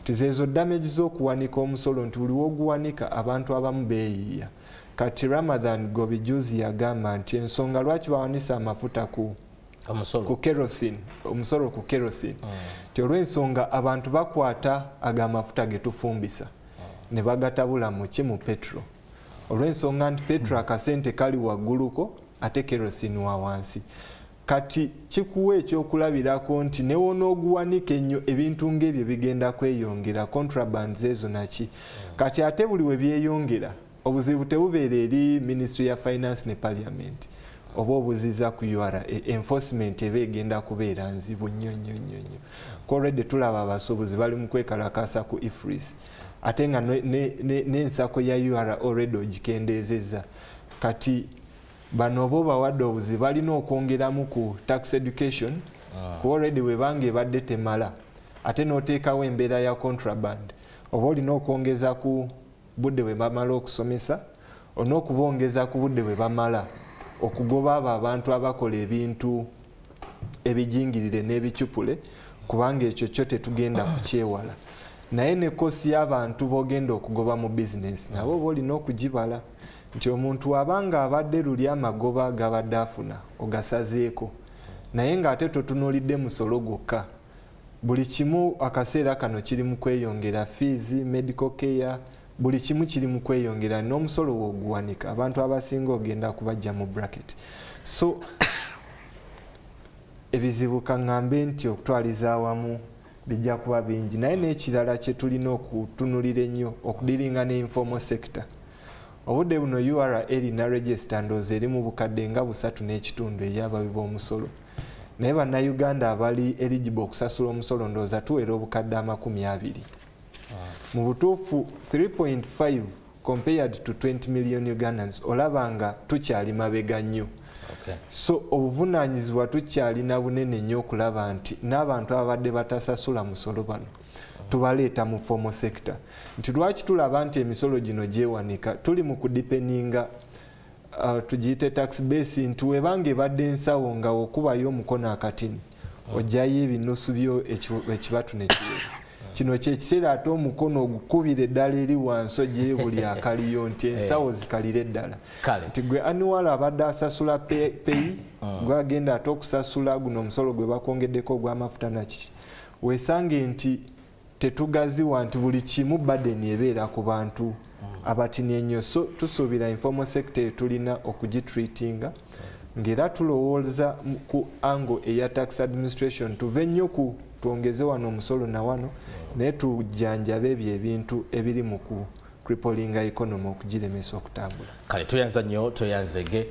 Nti zeezo damage z'okuwanika omusolo, nti buli w'oguwanika abantu abamu beeyiiya. Kati Ramadhan Gobijuzi yagamba nti ensonga lwaki bawanisa amafuta ku kerosene, omusolo ku kerosene, nti olw'ensonga abantu bakwata ag'amafuta ge tufumbisa ne bagatabula mu ki, mu petro, olw'ensonga nti petro akasente kali wagguluko ate kerosene wa wansi. Kati kikuwa ekyokulabirako nti ne wonooguwanika ennyo ebintu ng'ebyo bigenda kweyongera, contrabands ezo naki. Kati ate buli we byeyongera obuzibu tebubeera eri Ministry ya Finance ne Parliament, oba obuziza ku URA, enforcement eba egenda kubeera nzibu nnyo nnyo nnyo nnyo. Already tulaba abasuubuzi bali mu kwekalakaasa ku EFRIS, ate nga n'ensako ya URA already ogikendeezezza. Kati bano oba obawadde obuzibu balina okwongeramu ku tax education, kuba already webanga ebadde temala, ate n'oteekawo embeera ya contraband, oba olina okwongeza ku budde bwe bamala okusomesa, olina okubongeza ku budde bwe bamala okugoba abo abantu abakola ebintu ebijingirire n'ebicupule, kubanga ekyo kyo tetugenda kukyewala. Naye ne kosi y'abantu b'ogenda okugoba mu bizinesi nabo oba olina okugibala, nti omuntu abanga abadde luli amagoba gabadde afuna ogasazeeko, naye ng'ate totunuulidde musolo gwokka, Buli kimu akaseera kano kiri mu kweyongera, fees, medical care, buli kimu kiri mu kweyongera, n'omusolo woguwanika abantu abasinga ogenda kubajja mu bracket. So ebizibu kaŋŋambe nti okutwaliza awamu bijja kuba bingi, naye n'ekirala kye tulina okutunulira ennyo okudiringa ne informal sector. Obudde buno URA erina register ndowooza eri mu bukadde nga 3.5 ey'abawi b'omusolo, naye bannayuganda abali eligible okusasula omusolo ndowooza tuwera obukadde 20. Mu butuufu 3.5 compared to 20 million Ugandans, olaba nga tukyali mabega nnyo. So obuvunaanyizibwa tukyalina bunene nnyo okulaba nti n'abantu ababadde batasasula musolo bano tubaleeta mu formal sector. Nti lwaki tulaba nti emisolo gino gyewanika, tuli mu kudipeninga tugiyite tax base, nti webanga ebadde ensawo nga okubayo omukono akatini ojjayo ebinusu byo ekibatu nekiwera. Kino kyekiseera ate omukono ogukubira eddala eri wansi ogyeyo buli akaliyo nti ensawo zikalire eddala. Nti gwe annual abadde asasula peyi, gwagenda ate okusasula guno omusolo gwe bakwongeddeko ogw'amafuta nakiki, weesange nti tetugaziwa nti buli kimu burden ebeera ku bantu abatini ennyo. So tusuubira informal sector tulina okugitreatinga ng'era tulowooza ku angle eya tax administration, tuve nnyo ku twongeze wano omusolo na wano, naye tujjanjabe ebyo ebintu ebiri mu ku cripplinga economy okugiremesa okutambula. Kale tweyanza nnyo, tweyanzege.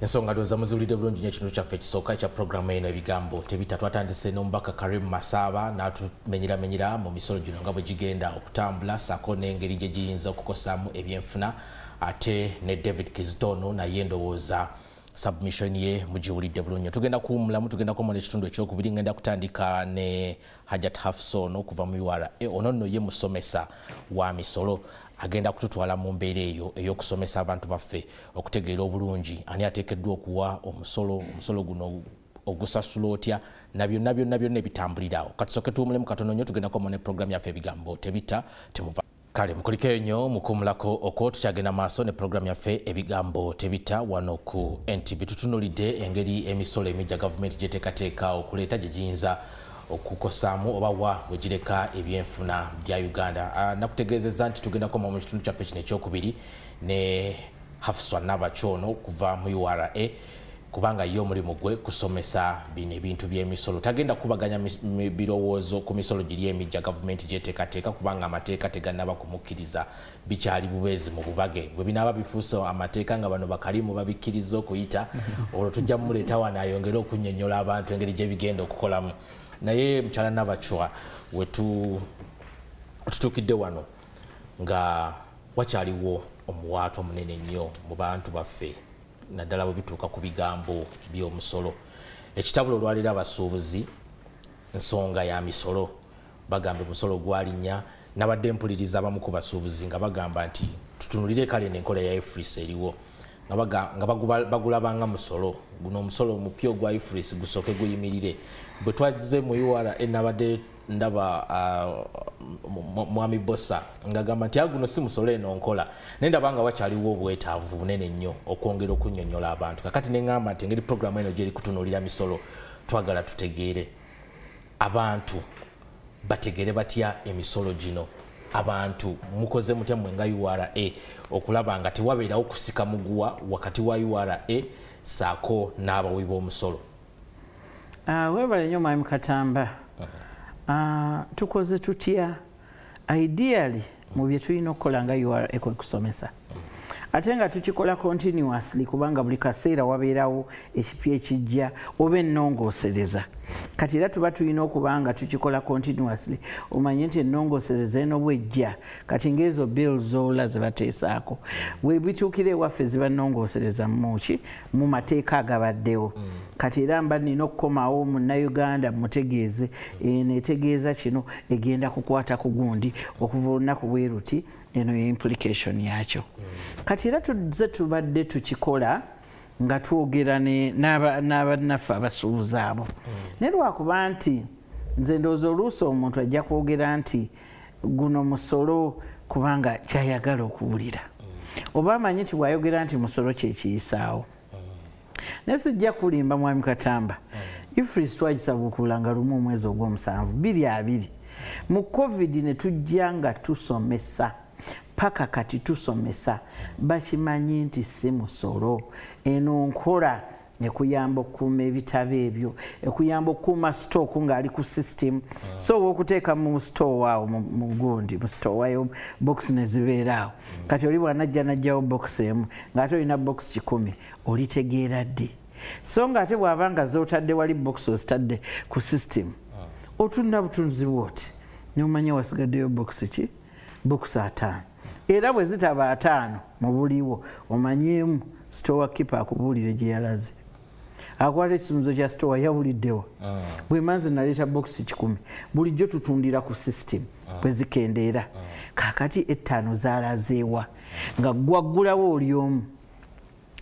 Ensonga ndowooza muziwulidde bulungi nnyo ekitundu kyaffe ekisooka ekya puroguramu eno ebigambo tebita. Twatandise n'omubaka Karim Masaba n'atumenyeramenyera mu misolo gino nga bwe gigenda okutambula, ssaako n'engeri gye giyinza okukosaamu ebyenfuna, ate ne David Kizito naye ndowooza submission ye mugiwulidde bulungi. Tugenda kuwummulamu, tugenda kukomona ekitundu ekyokubiri. Ngenda kutandika ne Hajat Hafsa ono okuva mu URA. Ono nno ye musomesa wa misolo, agenda kututwala mu mbeera eyo ey'okusomesa abantu baffe okutegeera obulungi ani ateekeddwa okuwa omusolo, omusolo guno ogusasula otya, na byonna byonna byonna ebitambulirawo. Katusooke tuwummulemu katono nnyo, tugenda kukomona ne puroguramu yaffe ebigambo tebita temuva. Kale mukulikeyo nnyo mukuwummulako okwo, tukyagenda maaso ne puroguramu yaffe ebigambo tebita wano ku NTV. Tutunuulidde engeri emisolo emijja gavumenti gyeteekateeka okuleeta gye giyinza okukosaamu oba wa bwe gireka ebyenfuna bya Uganda. Nakutegeezezza nti tugenda kukoma mu kitundu kyaffe kino ekyokubiri ne Hafswa Nabakyono okuva mu URA, kubanga ye omulimu gwe kusomesa bino ebintu by'emisolo. Tagenda kubaganya birowoozo ku misolo giri emijja gavumenti gyeteekateeka, kubanga amateeka tegannaba kumukkiriza, bikyali bubeezi mu bubage. Bwe binaaba bifuuse amateeka nga bano bakalimu babikkiriza okuyita, olwo tujja mumuleeta wano ayongere okunnyonnyola abantu engeri gye bigenda okukolamu. Naye mukyala Nabachwa, wetutuukidde wano nga wakyaliwo omuwaatwa munene nnyo mu bantu baffe, naddala bwe bituuka ku bigambo by'omusolo. Ekitabula olwaleero abasuubuzi nsonga ya misolo, bagamba omusolo gwalinnya. Nabadde mpuliriza abamu ku basuubuzi nga bagamba nti tutunulire kale n'enkola ya EFRIS eriwo, nga bagulabanga musolo guno, omusolo omupya ogwa EFRIS gusooke guyimirire. Bwe twazze mu URA nabadde ndaba mwami Bosa ngagamba nti guno si musolo, eno nkola, naye ndaba nga wakyaliwo obwetaavu bunene nnyo okwongera okunnyonnyola abantu. Kakati ne ŋŋamba nti engeri puroguramu eno gyeri kutunuulira misolo, twagala tutegeere abantu bategeere batya emisolo gino. Abantu mukoze mutya mmwe nga URA okulaba nga tewabeerawo kusika muguwa wakati wa URA ssaako n'abawi b'omusolo? Weebale nnyo mwami Katamba. Tukoze tutya? Ideally mu bye tulina okukola nga URA kwe kusomesa, ate nga tukikola continuously, kubanga buli kaseera wabeerawo ekipya ekijja oba ennongoosereza. Kati era tuba tulina okuba nga tukikola continuously, omanye nti ennongoosereza eno bwejja, kati ng'ezo bill zoola ze bateesaako bwe bituukira ewaffe ziba nnongoosereza muki mu mateeka agabaddewo. Kati era mba nina okukomawo munnayuganda mutegeeze eno etegeeza kino, egenda kukwata ku gundi okuva olunaku bwe ruti, eno ye implication yakyo. Kati era tuzze tubadde tukikola nga twogera n'abannaffe abasuubuzi abo, naye lwakuba nti nze ndowooza oluusi omuntu ajja kwogera nti guno musolo kubanga kyayagala okuwulira, oba amanyi nti bw'ayogera nti musolo kyekiyisaawo. Naye sijja kulimba mwami Katamba, EFRIS twagisabukula nga lumu omwezi ogw'omusanvu 2020. Mu COVID ne tujja nga tusomesa paka kati tusomesa, bakimanyi nti si musolo. Eno nkola ekuyamba okukuuma ebitabo ebyo, ekuyamba okukuuma stock ng'ali ku system. So wokuteeka mu store awo mu gundi mu store wayo box ne zibeera awo. Kati oli bw'anajja n'aggyawo box emu ng'ate olina box 100, olitegeera ddi? So ng'ate bw'aba nga z'otadde wali box ozitadde ku system, otunda butunzi bw'oti n'omanya wasigaddeyo box ki? Box 5. Era bwe zitaba 5 mu buliwo, omanyeemu store keeper akubuulire gye yalaze. Akwata ekisumuzo kya store yawuliddewa. Bwe manze naleeta box 100, bulijjo tutundira ku system bwe zikendeera. Kaakati 5 zaalazeewa nga gwaggulawo oli omu.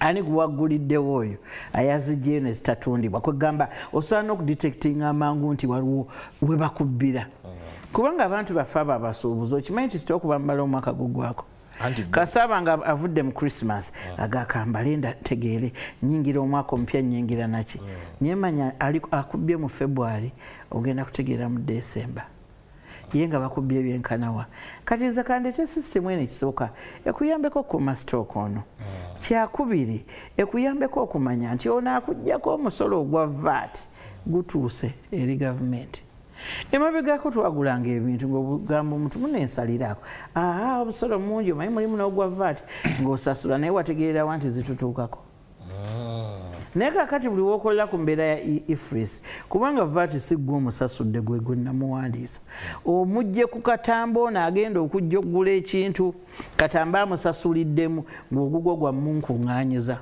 Ani gwagguliddewo oyo ayazigyeyo ne zitatundibwa? Kwegamba osobola n'okudetectinga amangu nti waliwo we bakubbira. Kubanga abantu baffe abo abasuubuzi okimanyi nti sitooku bamala omwaka gugwako. Kasaba nga avudde mu Christmas agakambale ntegeere nyingira omwaka omupya nyingira naki. Nyemanya akubbye mu February ogenda kutegeera mu December. Ye nga bakubbye ebyenkanawa. Kati nze kandeete system eno ekisooka ekuyambeko okukuuma stock ono. Kyakubiri ekuyambeko okumanya nti ono akuggyako omusolo ogwa VAT gutuuse eri gavumenti. Emabegako twagulanga ebintu ng'ogamba omuntu munensaliraako, aha omusolo mungi omanyi mulimu n'ogwa VAT ng'osasula, naye wategeererawa nti zitutuukako. Naye kaakati buli w'okolera ku mbeera ya EFRIS, kubanga VAT si ggwe omusasudde gwe gwe namuwandiisa, omugye ku katamba ono agenda okujja okugula ekintu, katamba amusasuliddemu ng'ogugwo gwa munkuŋŋaanyiza.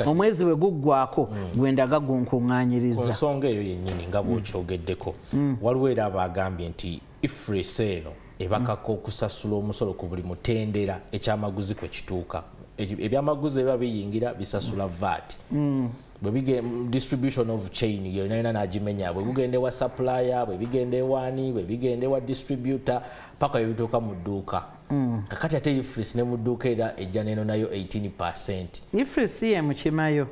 Omwezi bwe guggwako gwendaga gunkuŋŋaanyiriza. Ku nsonga eyo yennyini nga bw'okyogeddeko, waliwo era abagambye nti EFRIS eno ebakaka okusasula omusolo ku buli mutendera ekyamaguzi kwe kituuka. Ebyamaguzi biba biyingira bisasula VAT. Bwe distribution of chain yonna yonna n'agimenya, bwe bugenda ewa supplier, bwe bigenda ewaani, bwe bigenda ewa distributor paka bwe bituuka mu dduuka. Kakati ate EFRIS ne mu dduuka era ejja n'eno nayo 18%. EFRIS ye mukimayo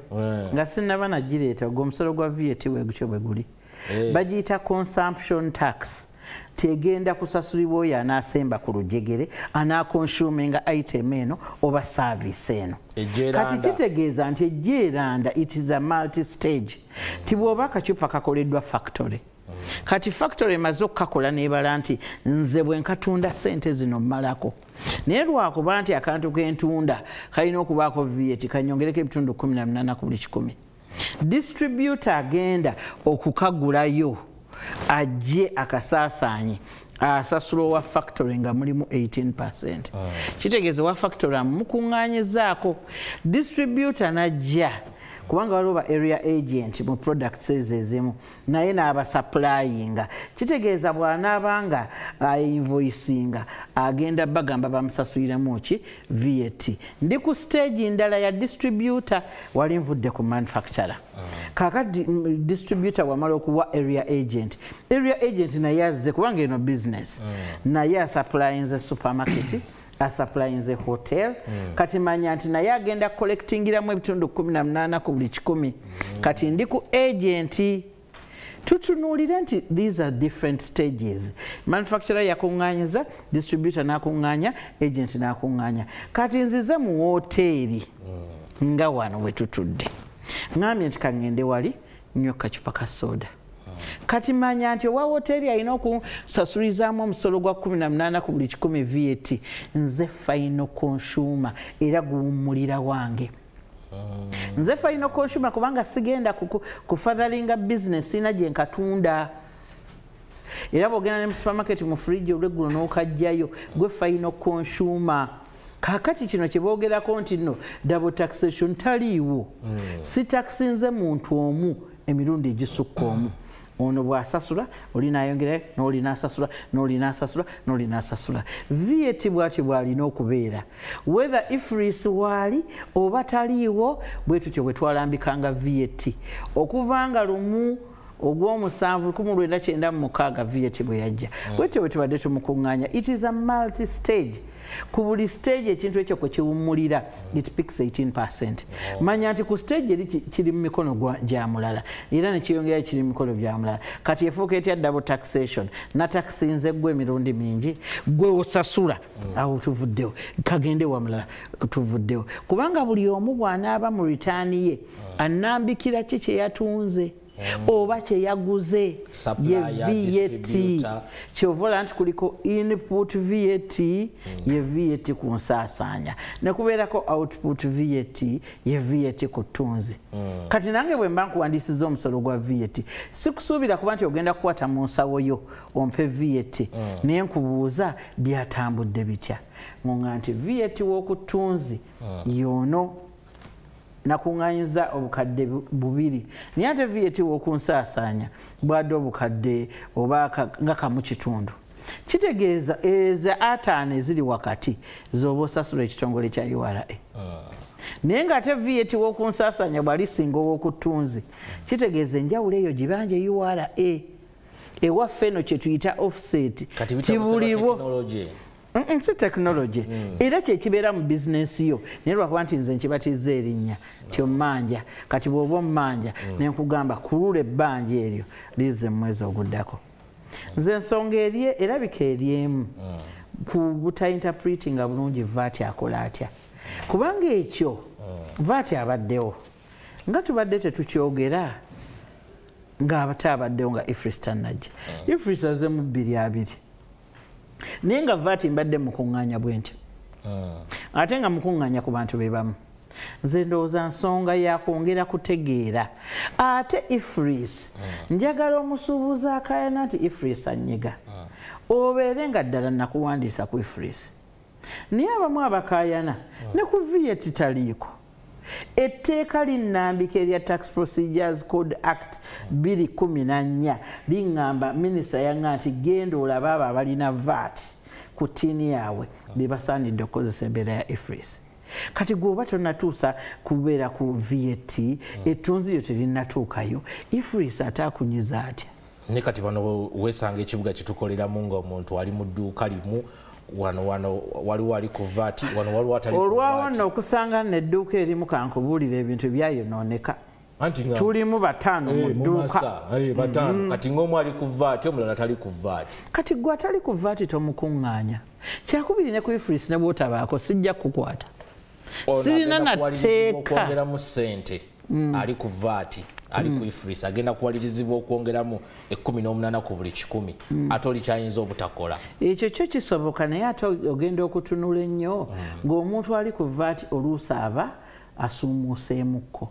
nga sinnaba nagireeta, ogwo omusolo gwa VAT bwe gutyo bwe guli. Bagiyita consumption tax. Tegenda kusasulibwa oyo anaasemba ku lujegere anaakonsuminga item eno oba service eno. Kati kitegeeza nti ejja eranda, it is a multi stage. Ti bw'oba akacupa kakoleddwa factory, kati factory emaze okukakola n'ebala nti nze bwe nkatunda ssente zino mmalako, naye lwakuba nti akantu k'entunda kalina okubaako VAT kanyongereko ebitundu 18 ku buli 100. Distributor agenda okukagulayo ajje akasaasaanye asasula owa factory nga mulimu 18%. Kitegeeza owa factory amukuŋŋaanyizaako, distributor n'ajja kubanga waliwo ba area agent mu products ezo ezimu naye n'abasupplyinga. Kitegeeza bw'anaabanga invoicinga agenda bagamba bamusasuliramu ki VAT. Ndi ku stage ndala ya distributor, wali nvudde ku manufacturer. Kaakati distributor wamala okuwa area agent, area agent naye azze kubanga eno business, naye asupplyinze supermarket, asupplyinze hotel. Kati manya nti naye agenda collectingiramu ebitundu 18 ku buli 100. Kati ndi ku agent. Tutunuulire nti these are different stages. Manufacturer yakuŋŋaanyiza, distributor n'akuŋŋaanya, agent n'akuŋŋaanya. Kati nzize mu woteeri nga wano we tutudde, ŋŋambye nti kaŋŋende wali nnywe kacupa ka soda. Kati manya nti owa woteeri alina okusasulizaamu omusolo gwa 18 ku buli 100 VAT. Nze final consumer era guwummulira wange. Nze final consumer kubanga sigenda kufurtheringa business, sina gye nkatunda. Era bw'ogenda ne mu supermarket mu fridge olweggulo n'okajjayo, gwe final consumer. Kaakati kino kye boogerako nti nno double taxation taliiwo. Si taxinze muntu omu emirundi egisukka omu. Ono bw'asasula oli n'ayongerayo, n'oli n'asasula, n'oli n'asasula, n'oli n'asasula. VAT bw'atyo bw'alina okubeera. Whether EFRIS waali oba taliiwo, bwe tutyo bwe twalambikanga VAT. Okuva nga lumu Ogw'omusanvu 1996 VAT bwe yajja. Bwetyo bwe tubadde tumukuŋŋaanya. It is a multi stage. Ku buli stage ekintu ekyo kwe kiwummulira, it picks 18%. Manya nti ku stage eri kiri mu mikono gya mulala, era ne kiyongera kiri mu mikono gya mulala. Kati efuuka etya double taxation? Nataxinze ggwe emirundi mingi, ggwe osasula, awo tuvuddewo, kagende wa mulala, tuvuddewo. Kubanga buli omu bw'anaaba mu return ye, annambikira ki kye yatunze oba kye yaguze, ye VAT. Kyova olaba nti kuliko input VAT, ye VAT ku nsaasaanya, ne kubeerako output VAT, ye VAT ku ttunzi. Kati nange bwe mba nkuwandiisizza omusolo gwa VAT, sikusuubira kuba nti ogenda kukwata mu nsawo yo ompe VAT, naye nkubuuza byatambudde bitya. Ngonga nti VAT w'oku ttunzi y'ono nakuŋŋaanyiza obukadde 2, naye ate VAT w'okunsaasaanya bwadde obukadde oba nga 1.5. Kitegeeza eza 5 eziri wakati z'oba osasula ekitongole kya URA. Naye ng'ate VAT w'okunsaasaanya bw'alisinga ow'oku ttunzi, kitegeeza enjawulo eyo gibanje URA. Ewaffe eno kye tuyita offset, kibuliwo si technology, era kyekibeera mu bizinensi yo, naye lwakuba nti nze nkibatiza erinnya ti ommanja. Kati bw'oba ommanja, ne nkugamba kulula ebbanja eryo lizze mu mwezi oguddako. Nze ensonga eri erabika eri emu ku butainterpretinga bulungi VAT akola atya, kubanga ekyo VAT abaddewo nga tubadde tetukyogera, ng'abate abaddewo nga EFRIS tannajja. EFRIS azze mu 2020, naye nga VAT mbadde mukuŋŋaanya bwe ntyo, ate nga mukuŋŋaanya ku bantu be bamu. Nze ndowooza nsonga yakwongera kutegeera. Ate EFRIS, njagala omusuubuzi akayana nti EFRIS anyiga, obeere nga ddala nakuwandiisa ku EFRIS. Naye abamu abakayana ne ku VAT taliiko. Etteeka linnambika erya Tax Procedures Code Act 2014 liŋŋamba, minisita yaŋŋa nti genda olabe abo abalina VAT ku ttiini yaabwe be basaanidde okukozesa embeera ya EFRIS. Kati gwe oba tonnatuusa kubeera ku VAT, ettunzi lyo terinnatuukayo, EFRIS ate akunyiza atya? Ne kati bano weesanga ekibuga kye tukoleramu ng'omuntu ali mu dduuka limu, wano wano waliwo ali ku VAT, wano waliwo atali ku Olwawo VAT. Nno okusanga nedduuka erimu, kankubuulira, ebintu byayonooneka. Tulimu 5 mu dduuka. 5. Kati ng'omu ali ku VAT, omulala tali ku VAT. Kati gwe atali ku VAT tomukuŋŋaanya. Kyakubiri, ne ku EFRIS ne bw'otabaako sijja kukukwata. Sirina na tteeka. Okwongeramu ssente ali ku VAT, ali ku EFRIS agenda kuwalirizibwa okwongeramu 18 ku buli 100, ate oli kyayinza obutakola. Ekyo kyo kisoboka, naye ate ogenda okutunula ennyo ng'omuntu ali ku VAT oluusi aba asuumuuseemukko.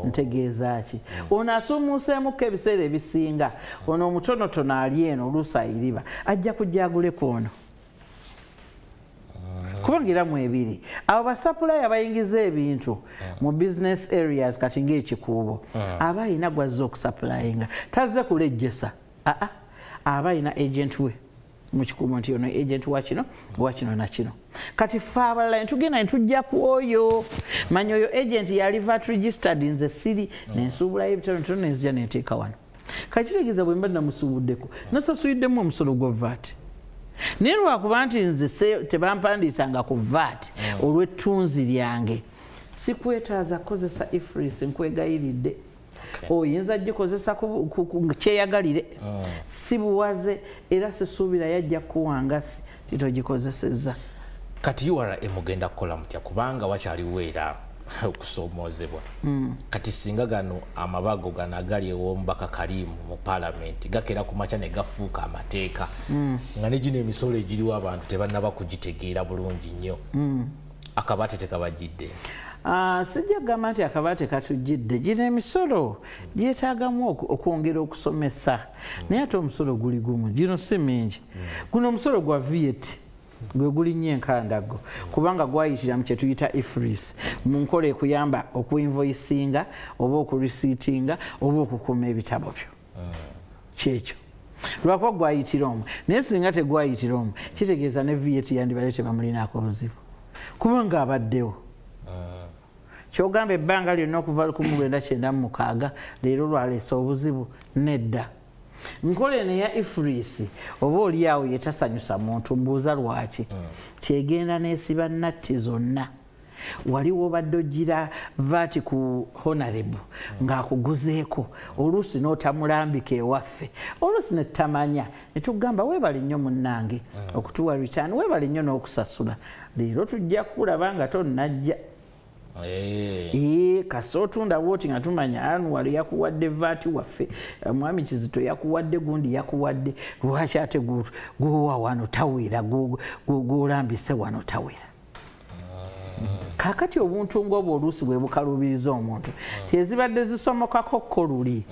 Ntegeeza ki? Ono asuumuuseemukko ebiseera ebisinga, ono omutonotono ali eno oluusi ayiriba ajja kujja aguleko ono, kubanga era mu ebiri abo basupplier bayingiza ebintu mu business areas. Kati ng'ekikuubo, aba ayina gwazze okusupplyinga, tazze kulejjesa, aa, aba ayina agent we mu kikuubo nti ono agent wa kino, wa kino na kino. Kati ffe abalala netugenda netujja ku oyo, manya oyo agent yali VAT registered, nze siri, nensuubulayo ebitonotono nenzija nenteeka wano. Kakitegeeza bwe mba namusuubuddeko nasasuliddemu omusolo gwa VAT, naye lwakuba nti nze tebampandiisanga ku VAT olw'ettunzi lyange, sikwetaaza kukozesa EFRIS, nkwegayiridde. Oyinza gikozesa kyeyagalire, si buwaze, era sisuubira yajja kuwangasi titogikozesezza. Kati URA mugenda kukola mutya, kubanga wakyaliwo era okusoomoozebwa? Kati singa gano amabago gano agali ew'omubaka Karimu mu paalamenti gakeera ku makya ne gafuuka amateeka, nga ne gino emisolo egiriwo abantu tebannaba kugitegeera bulungi nnyo, akabaate tekabajjidde? Sijja kugamba nti akabaate katujjidde. Gino emisolo gyetaagamu okwongera okusomesa, naye ate omusolo guli gumu, gino si mingi. Guno omusolo gwa VAT gwe gulinnyo enkandago, kubanga gwayitira mu kye tuyita EFRIS, mu nkola ekuyamba okuinvoicinga oba okurisiitinga oba okukuuma ebitabo byo. Kyekyo lwakuba gwayitira omwo, naye singa tegwayitira omwo, kitegeeza ne VAT yandibadde tebamulinaako buzibu, kubanga abaddewo. Kyogamba ebbanga lyonna okuva 1996 leero lwaleese obuzibu? Nedda. Nkola eno eya EFRIS oba oli awo yetasanyusa muntu, mbuuza lwaki? Kyegenda n'esiba natti zonna. Waliwo obadde ogira VAT ku honorable ng'akuguzeeko, oluusi n'otamulambika ewaffe, oluusi ne tutamanya, ne tugamba weebale nnyo munnange okutuwa return, weebale nnyo n'okusasula. Leero tujja kukulaba nga tonnajja. Kasita otunda bwoti nga tumanya Anwar yakuwadde VAT waffe, mwami Kizito yakuwadde, gundi yakuwadde, lwaki ate gwowa wano tawera, gwolambise wano tawera? Kaakati obuntu ng'obwo oluusi bwe bukaluubiriza omuntu, tezibadde zisomokako ko luli,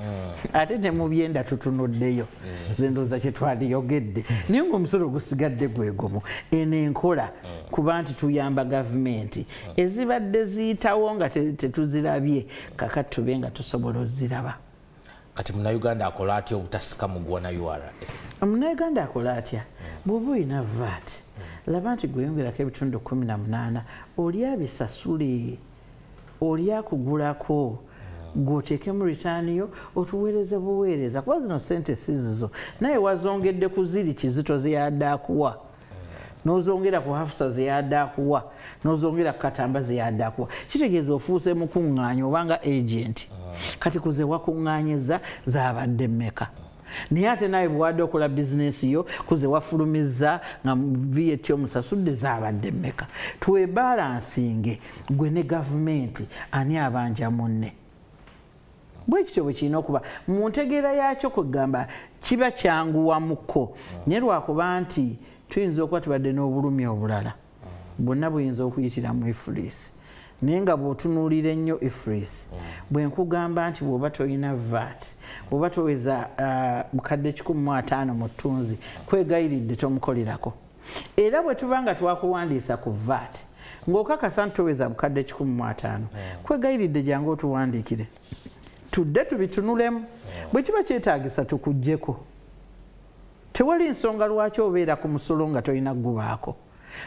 ate ne mu byenda tutunuddeyo, nze ndowooza kye twandiyogedde, naye ng'omusolo gusigadde gwe gumu. Eno enkola kuba nti tuyamba gavumenti, ezibadde ziyitawo nga tetuzirabye, kaakati tube nga tusobola oziraba. Kati Munnayuganda akola atya obutasika muguwa na URA? Munnayuganda akola atya? Bw'oba olina VAT, laba nti gweyongerako ebitundu 18, oli abisasule, oli akugulako, gw'oteekemu return yo otuweereze buweereza, kuba zino ssente si zizo, naye wazongedde ku ziri Kizito ze yadde akuwa, n'ozongera ku Hafusa ze yadde akuwa, n'ozongera ku Katamba ze yadde akuwa. Kitegeeza ofuuse mukuŋŋaanya obanga agent. Kati kuze wakuŋŋaanyiza zaabadde mmeka? Naye ate nawe bwewadde okola bizinesi yo, kuze wafulumizza nga VAT omusasudde zaabadde mmeka? Twebalansinge gwe ne gavumenti, ani abanja munne? Bwe kityo bwe kirina okuba mu ntegeera yaakyo. Kwegamba kiba kyanguwamuko, naye lwakuba nti tuyinza okuba tubadde n'obulumi obulala bwonna buyinza okuyitira mu EFRIS. Naye nga bw'otunuulira ennyo EFRIS, bwe nkugamba nti bw'oba tolina VAT, bw'oba toweza bukadde 150 mu ttunzi, kwegayiridde tomukolerako. Era bwe tuba nga twakuwandiisa ku VAT ng'okakasa nti toweza bukadde 150, kwegayiridde jangu otuwandiikire, tudde tubitunulemu, bwe kiba kyetaagisa tukuggyeko. Tewali nsonga lwaki obeera ku musolo nga tolina gubaako,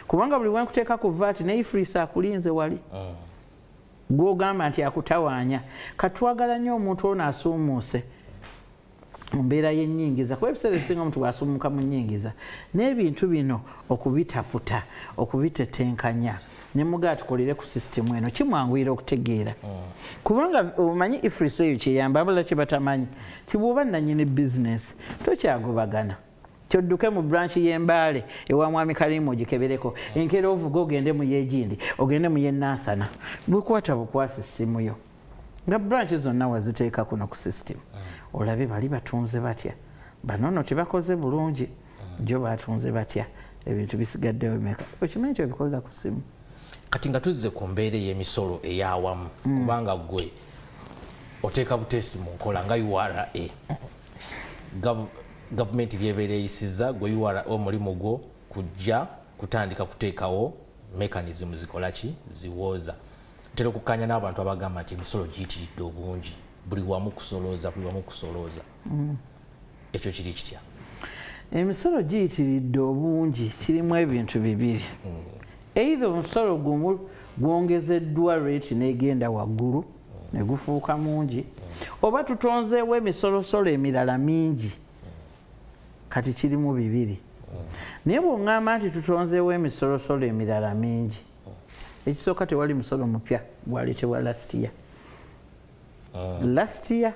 kubanga buli wenkuteeka ku VAT ne EFRIS akulinze wali gwogamba nti akutawaanya. Katwagala nnyo omuntu ono asuumuuse mu mbeera y'ennyingiza, kuba ebiseera ebisinga omuntu bw'asuumuka mu nnyingiza n'ebintu bino okubitaputa, okubitetenkanya, ne mugaa tukolere ku sisitemu eno, kimwanguyira okutegeera. Kubanga omanyi EFRIS eyo kyeyamba abalala kye batamanyi, ti bw'oba nannyini bizinesi tokyagobagana kyodduke mu branch y'Embaale ewa mwami Karimu ogikebereko, enkeera ovuga ogende mu yeegindi, ogende mu y'Enansana. Bwekwata bukwasi ssimu yo nga branch zonna waziteeka kuno ku system, olabe bali batunze batya, bano nno tebakoze bulungi, jo batunze batya, ebintu bisigaddewo bimeka. Okimanyi nti obikolera ku ssimu. Kati nga tuzze ku mbeera ey'emisolo ey'awamu, kubanga gwe oteeka buteesi mu nkola nga URA, gavumenti byebeera eyisizza, gwe URA omulimu gwo kujja kutandika kuteekawo mechanism zikola ki, ziwooza. Ntera okukkanya n'abantu abagamba nti emisolo giyitiridde obungi, buli wamu kusolooza, buli wamu kusolooza. Ekyo kiri kitya? Emisolo giyitiridde obungi kirimu ebintu bibiri. Either omusolo gumu gwongezeddwa rate n'egenda waggulu ne gufuuka mungi, oba tutonzeewo emisolosolo emirala mingi. Kati kirimu bibiri. Naye bw'oŋŋamba nti tutonzeewo emisolosolo emirala mingi, ekisooka tewali musolo mupya gwaleetebwa last year. Last year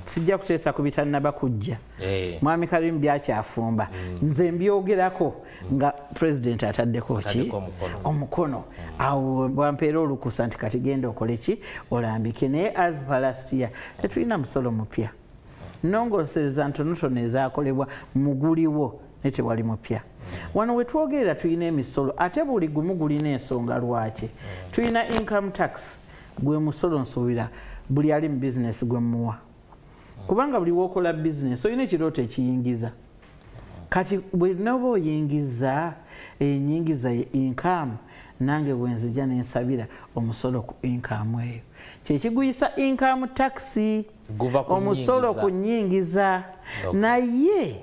sijja kuteesa ku bitannaba kujja. Mwami Karimu byakyafumba, nze mbyogerako nga president ataddeko ki? Ataddeko omukono. Omukono. Awo bwampeera olukusa nti kati genda okole ki, olambike. Naye as per last year tetulina musolo mupya. Nnongoosereza ntonotono ezaakolebwa muguliwo, naye tewali mupya. Wano we twogerera tulina emisolo, ate buli gumu gulina ensonga lwaki. Tulina income tax, gwe musolo nsuubira buli ali mu bizinesi gwe muwa, kubanga buli wokola bizinesi olina ekirooto ekiyingiza. Kati bwe noba oyingiza enyingiza ye income, nange bwe nzija nensabira omusolo ku income eyo, kyekiguyisa income tax. Guva ku omusolo nnyingiza. Ku nnyingiza. Naye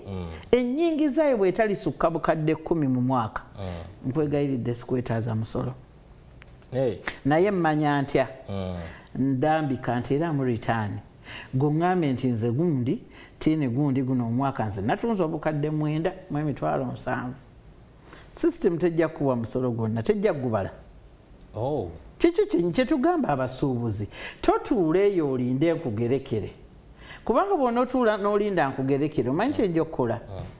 ennyingiza yo bw'etalisukka bukadde 10 mu mwaka, nkwegayiridde sikwetaaza musolo. Naye mmanya ntya? Ndambika nti era mu return goŋŋambe nti nze gundi tiini gundi guno omwaka nze natunze obukadde 9,700,000. System tejja kuwa musolo gwonna, tejja kugubala. Kiki kyetugamba abasuubuzi, totuula eyo olinde nkugerekere, kubanga bw'onootuula n'olinda nkugerekere omanyi kye nja okukola?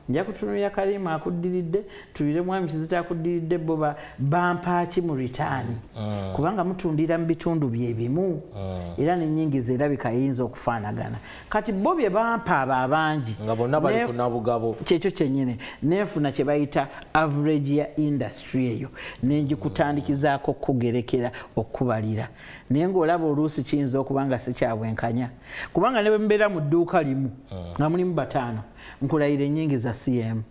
Nja kutunulira Karimu akuddiridde, tulire mwami Kizito akuddiridde, bo bampaaki mu ritaani, kubanga mutundira mu bitundu bye bimu, era n'ennyingiza erabika eyinza okufaanagana. Kati bo bye bampa abo abangi nga bonna bali ku Nabugabo, kyekyo kyennyini, nenfuna kye bayita average ya industry eyo, nenjikutandikizaako okugerekera okubalira. Naye ng'olaba oluusi kiyinza okuba nga si kyabwenkanya, kubanga ne bwe mubeera mu dduuka limu nga mulimu 5, nkulayira ennyingiza si y'emu.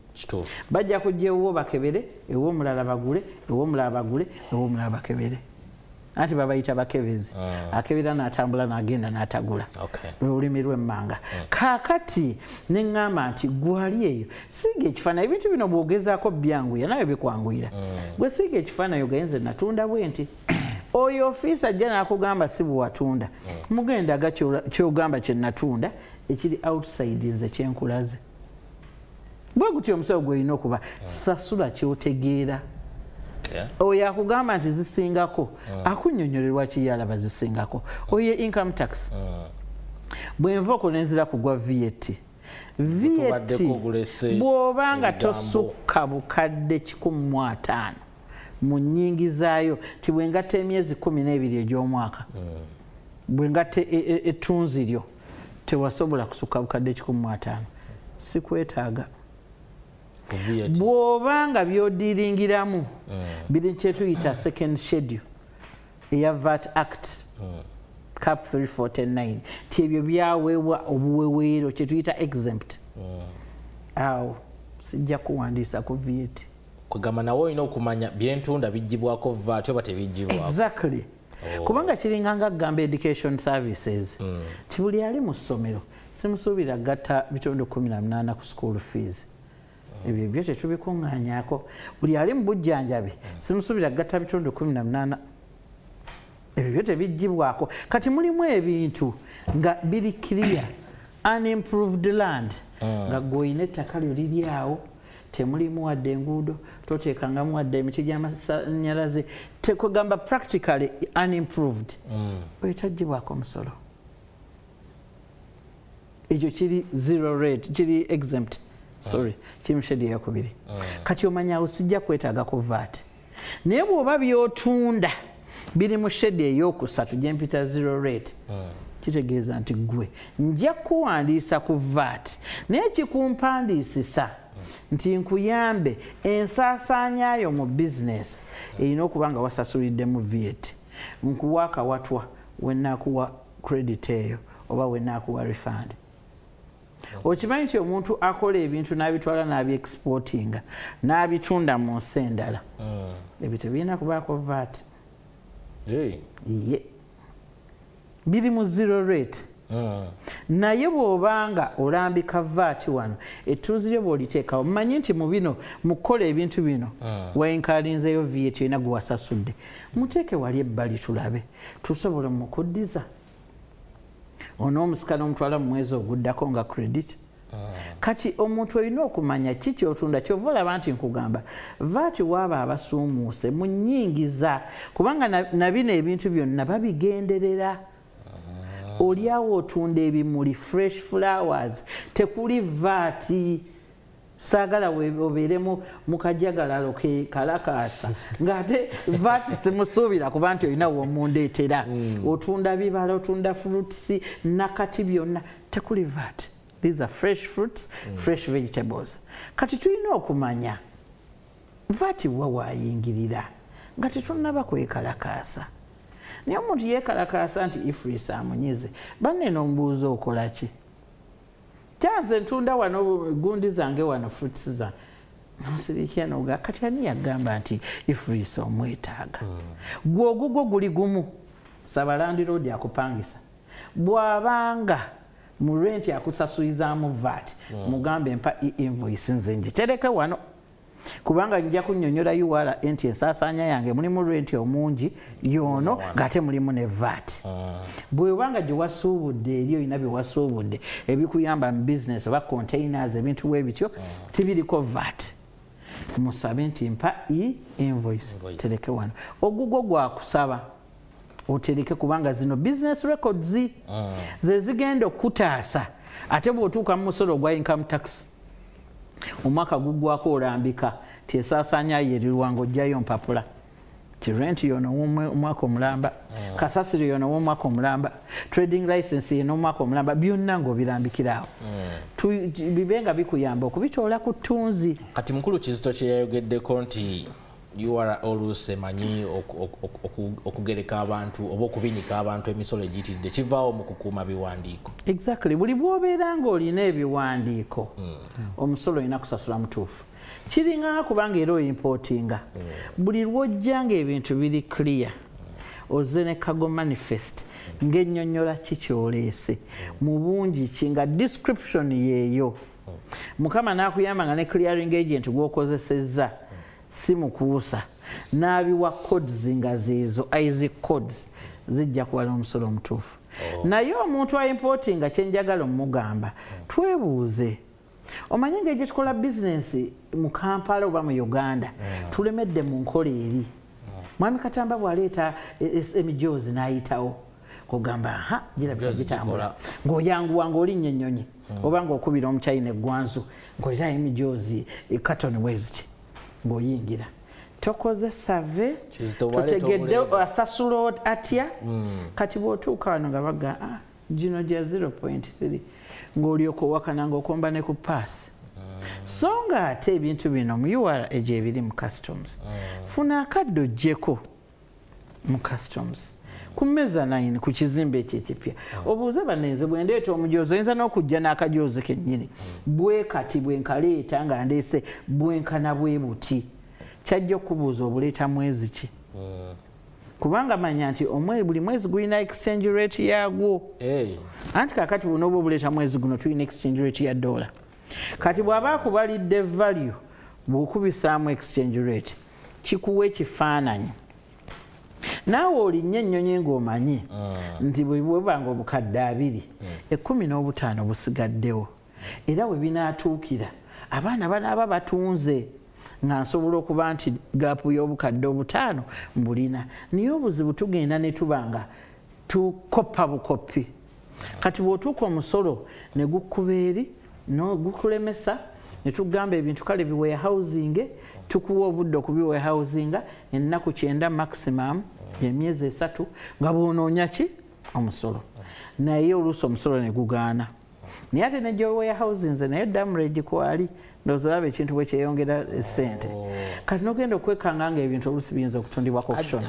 Bajja kujja ewuwo bakebere, ew'omulala bagule, ew'omulala bagule, ew'omulala bakebere. Anti babayita bakebezi. Akebera n'atambula n'agenda n'atagula. Lulimi lw'emmanga. Kaakati ne ŋŋamba nti gwali eyo siiga ekifaananyi, ebintu bino bw'ogezaako byanguya nawe bikwanguyira. Gwe siiga ekifaananyi ogenze natunda bwe nti. Oyo ofiisa ajja n'akugamba si bwe watunda. Mugenda ga ky'ogamba kye natunda ekiri outside nze kye nkulaze. Bwe gutyo omusawo gw'olina okuba, sasula ky'otegeera. Oyo akugamba nti zisingako, akunnyonnyolera ki yalaba zisingako. Oyo income tax. Bwe nva okwo ne nzira ku gwa VAT. VAT bw'obanga tosukka bukadde 150 mu nnyingizaayo, ti bwe ngatta emyezi 12 egy'omwaka, bwe ngatta ettunzi lyo, tewasobola kusukka bukadde 150. Sikwetaaga. Bw'obanga by'odiringiramu biri kye tuyita second schedule eya VAT Act Cap 349, ti ebyo byaweebwa obuweweero kye tuyita exempt. Awo sijja kuwandiisa ku VAT. Kugamba nawe olina okumanya byentunda bijjibwako VAT oba tebijjibwako. Exactly. Kubanga kiringa nga kugamba education services ti buli ali mu ssomero simusuubira gatta bitundu 18 ku school fees. Ebyo byo tetubikuŋŋaanyaako. Buli ali mu bujjanjabi simusuubira gatta bitundu 18. Ebyo byo tebijjibwako. Kati mulimu ebintu nga biri clear, unimproved land, nga gw'olina ettaka lyo liri awo, temulimu wadde enguudo, toteekangamu wadde emiti gy'amasannyalaze, tekugamba practically unimproved, oyo tajjibwako musolo. Ekyo kiri zero rate, kiri exempt. Sorry, kiri mu schedule eyokubiri. Kati omanya awo sijja kwetaaga ku VAT. Naye bw'oba by'otunda biri mu schedule eyokusatu gye mpita zero rate, kitegeeza nti gwe nja kuwandiisa ku VAT, naye kikumpandiisisa nti nkuyambe ensaasaanyaayo mu bizinesi erina okuba nga wasasuliddemu VAT. Nkuwa akawatwa wenaakuwa credit eyo oba wenaakuwa refund. Okimanyi nti omuntu akola ebintu n'abitwala n'abyexportinga n'abitunda mu nsi endala, ebyo tebirina kubaako VAT. Ye biri mu zero rate. Naye bw'obanga olambika VAT wano, ettunzi lyo bw'oliteekawo, mmanyi nti mu bino mu kukola ebintu bino wainkalinzeeyo VAT olina gwe wasasudde, muteeke wali ebbali tulabe tusobola mukuddiza. Onoomusika n'omutwala mu mwezi oguddako nga credit. Kati omuntu olina okumanya ki ky'otunda. Ky'ova olaba nti nkugamba VAT waaba abasuumuuse mu nnyingiza, kubanga na bino ebintu byonna babigenderera. Oli awo otunda ebimuli fresh flowers, tekuli VAT. Saagala obeeremu mu kajagalalo ke kalakaasa ng'ate VAT simusuubira kuba nti olina w'omundeetera. Otunda bibala, otunda fruits nakati byonna tekuli VAT. These are fresh fruits, fresh vegetables. Kati tulina okumanya VAT wa waayingirira nga tetunnaba kwekalakaasa. Naye omuntu yeekalakaasa nti EFRIS amunyize, banne n'omubuuza okola ki? Kyanze ntunda wano gundi zange wano fruits zange. Nosirikya n'oga kati ani yagamba nti EFRIS omwetaaga? Gwe ogugwo guli gumu, saba landiroodi akupangisa. Bw'abanga mu rent akusasulizaamu VAT, mugambe mpa invoice nze ngitereke wano. Kubanga nja kunnyonnyola URA nti ensaasaanya yange mulimu rent omungi yono ng'ate mulimu ne VAT. Bw'obanga gye wasuubudde eri olina bye wasuubudde ebikuyamba mu business oba containers ebintu bwe bityo tibiriko VAT. Musabe nti mpa e-invoice tereke wano. Ogugwo gwakusaba otereke kubanga zino business records ze zigenda okutaasa. Ate bw'otuuka mu musolo gwa income tax omwaka guggwako olambika ti esaasaanya yerirwa ng'oggyayo mpapula ti rent yono omwaka omulamba, kasasiro yono omwaka omulamba, trading license yono omwaka omulamba, byonna ng'obirambikira awo. Bibe nga bikuyamba okubitoola ku ttunzi. Kati mukulu Kizito kye yayogeddeko nti URA oluusi emanyi okugereka abantu oba okubinika abantu emisolo egiyitiridde kivaawo mu kukuuma biwandiiko. Exactly. Buli bw'obeera ng'olina ebiwandiiko omusolo olina kusasula mutuufu. Kiringa kubanga era oyimpotinga. Buli lw'ojja ng'ebintu biri clear, ozze ne cargo manifest ng'ennyonnyola ki ky'oleese mu bungi ki nga description yeeyo. Mukama n'akuyamba nga ne clearing agent gw'okozesezza si mukuusa n'abiwa codes nga zeezo IC codes zijja kubala omusolo omutuufu. Naye omuntu ayimpotinga kye njagala omugamba twebuuze, omanye engeri gye tukola bizinensi mu Kampala oba mu Uganda tulemedde mu nkola eri. Mwami Katamba bw'aleeta emijoozi n'ayitawo kugamba aha girabika gitambula, ng'oyanguwa ng'olinnya ennyonyi oba ng'okubira omuchina eggwanzu ng'olirayo emijoozi katoni bweziti ng'oyingira. Tokoze save, totegedde asasula atya. Kati bw'otuuka wano nga baga gino gya 0.3 ng'olyoka owakana ng'okomba ne ku paasi. So nga ate ebintu bino mu URA egyo ebiri mu customs. Funa akadde oggyeko mu customs ku mezzanine ku kizimbe ekyo ekipya. Obuuze bannenze bwe ndeeta omujoozi oyinza n'okujja n'akajoozi kennyini. Bwe kati bwe nkaleeta nga ndeese bwenkana bwe buti. Kyajja okubuuza obuleeta mwezi ki? Kubanga manya nti buli mwezi gulina exchange rate yaagwo. Anti kaakati buno oba obuleeta mwezi guno tulina exchange rate ya dollar. Kati bw'aba akubalidde value bw'okubisaamu exchange rate kikuwa ekifaananyi. Naawe olinnya ennyonyi ng'omanyi nti bwe bubanga obukadde 2 15 busigaddewo. Era we binaatuukira abaana banaaba batunze nga nsobola okuba nti gaapu y'obukadde 5 mbulina. Naye obuzibu tugenda ne tubanga tukoppa bukoppi. Kati bw'otuuka omusolo ne gukuba eri n'ogukulemesa ne tugamba ebintu kale bi warehousing, tukuwa obudde okubi warehousinga ennaku 90 maximum emyezi 3 nga bw'onoonya ki omusolo. Naye oluusi omusolo ne gugaana. Naye ate ne gyo warehousinze naye damage kwali ndowooza olaba ekintu bwe kyeyongera essente. Kati n'ogenda okwekanga ng'ebintu oluusi biyinza okutundibwako auction.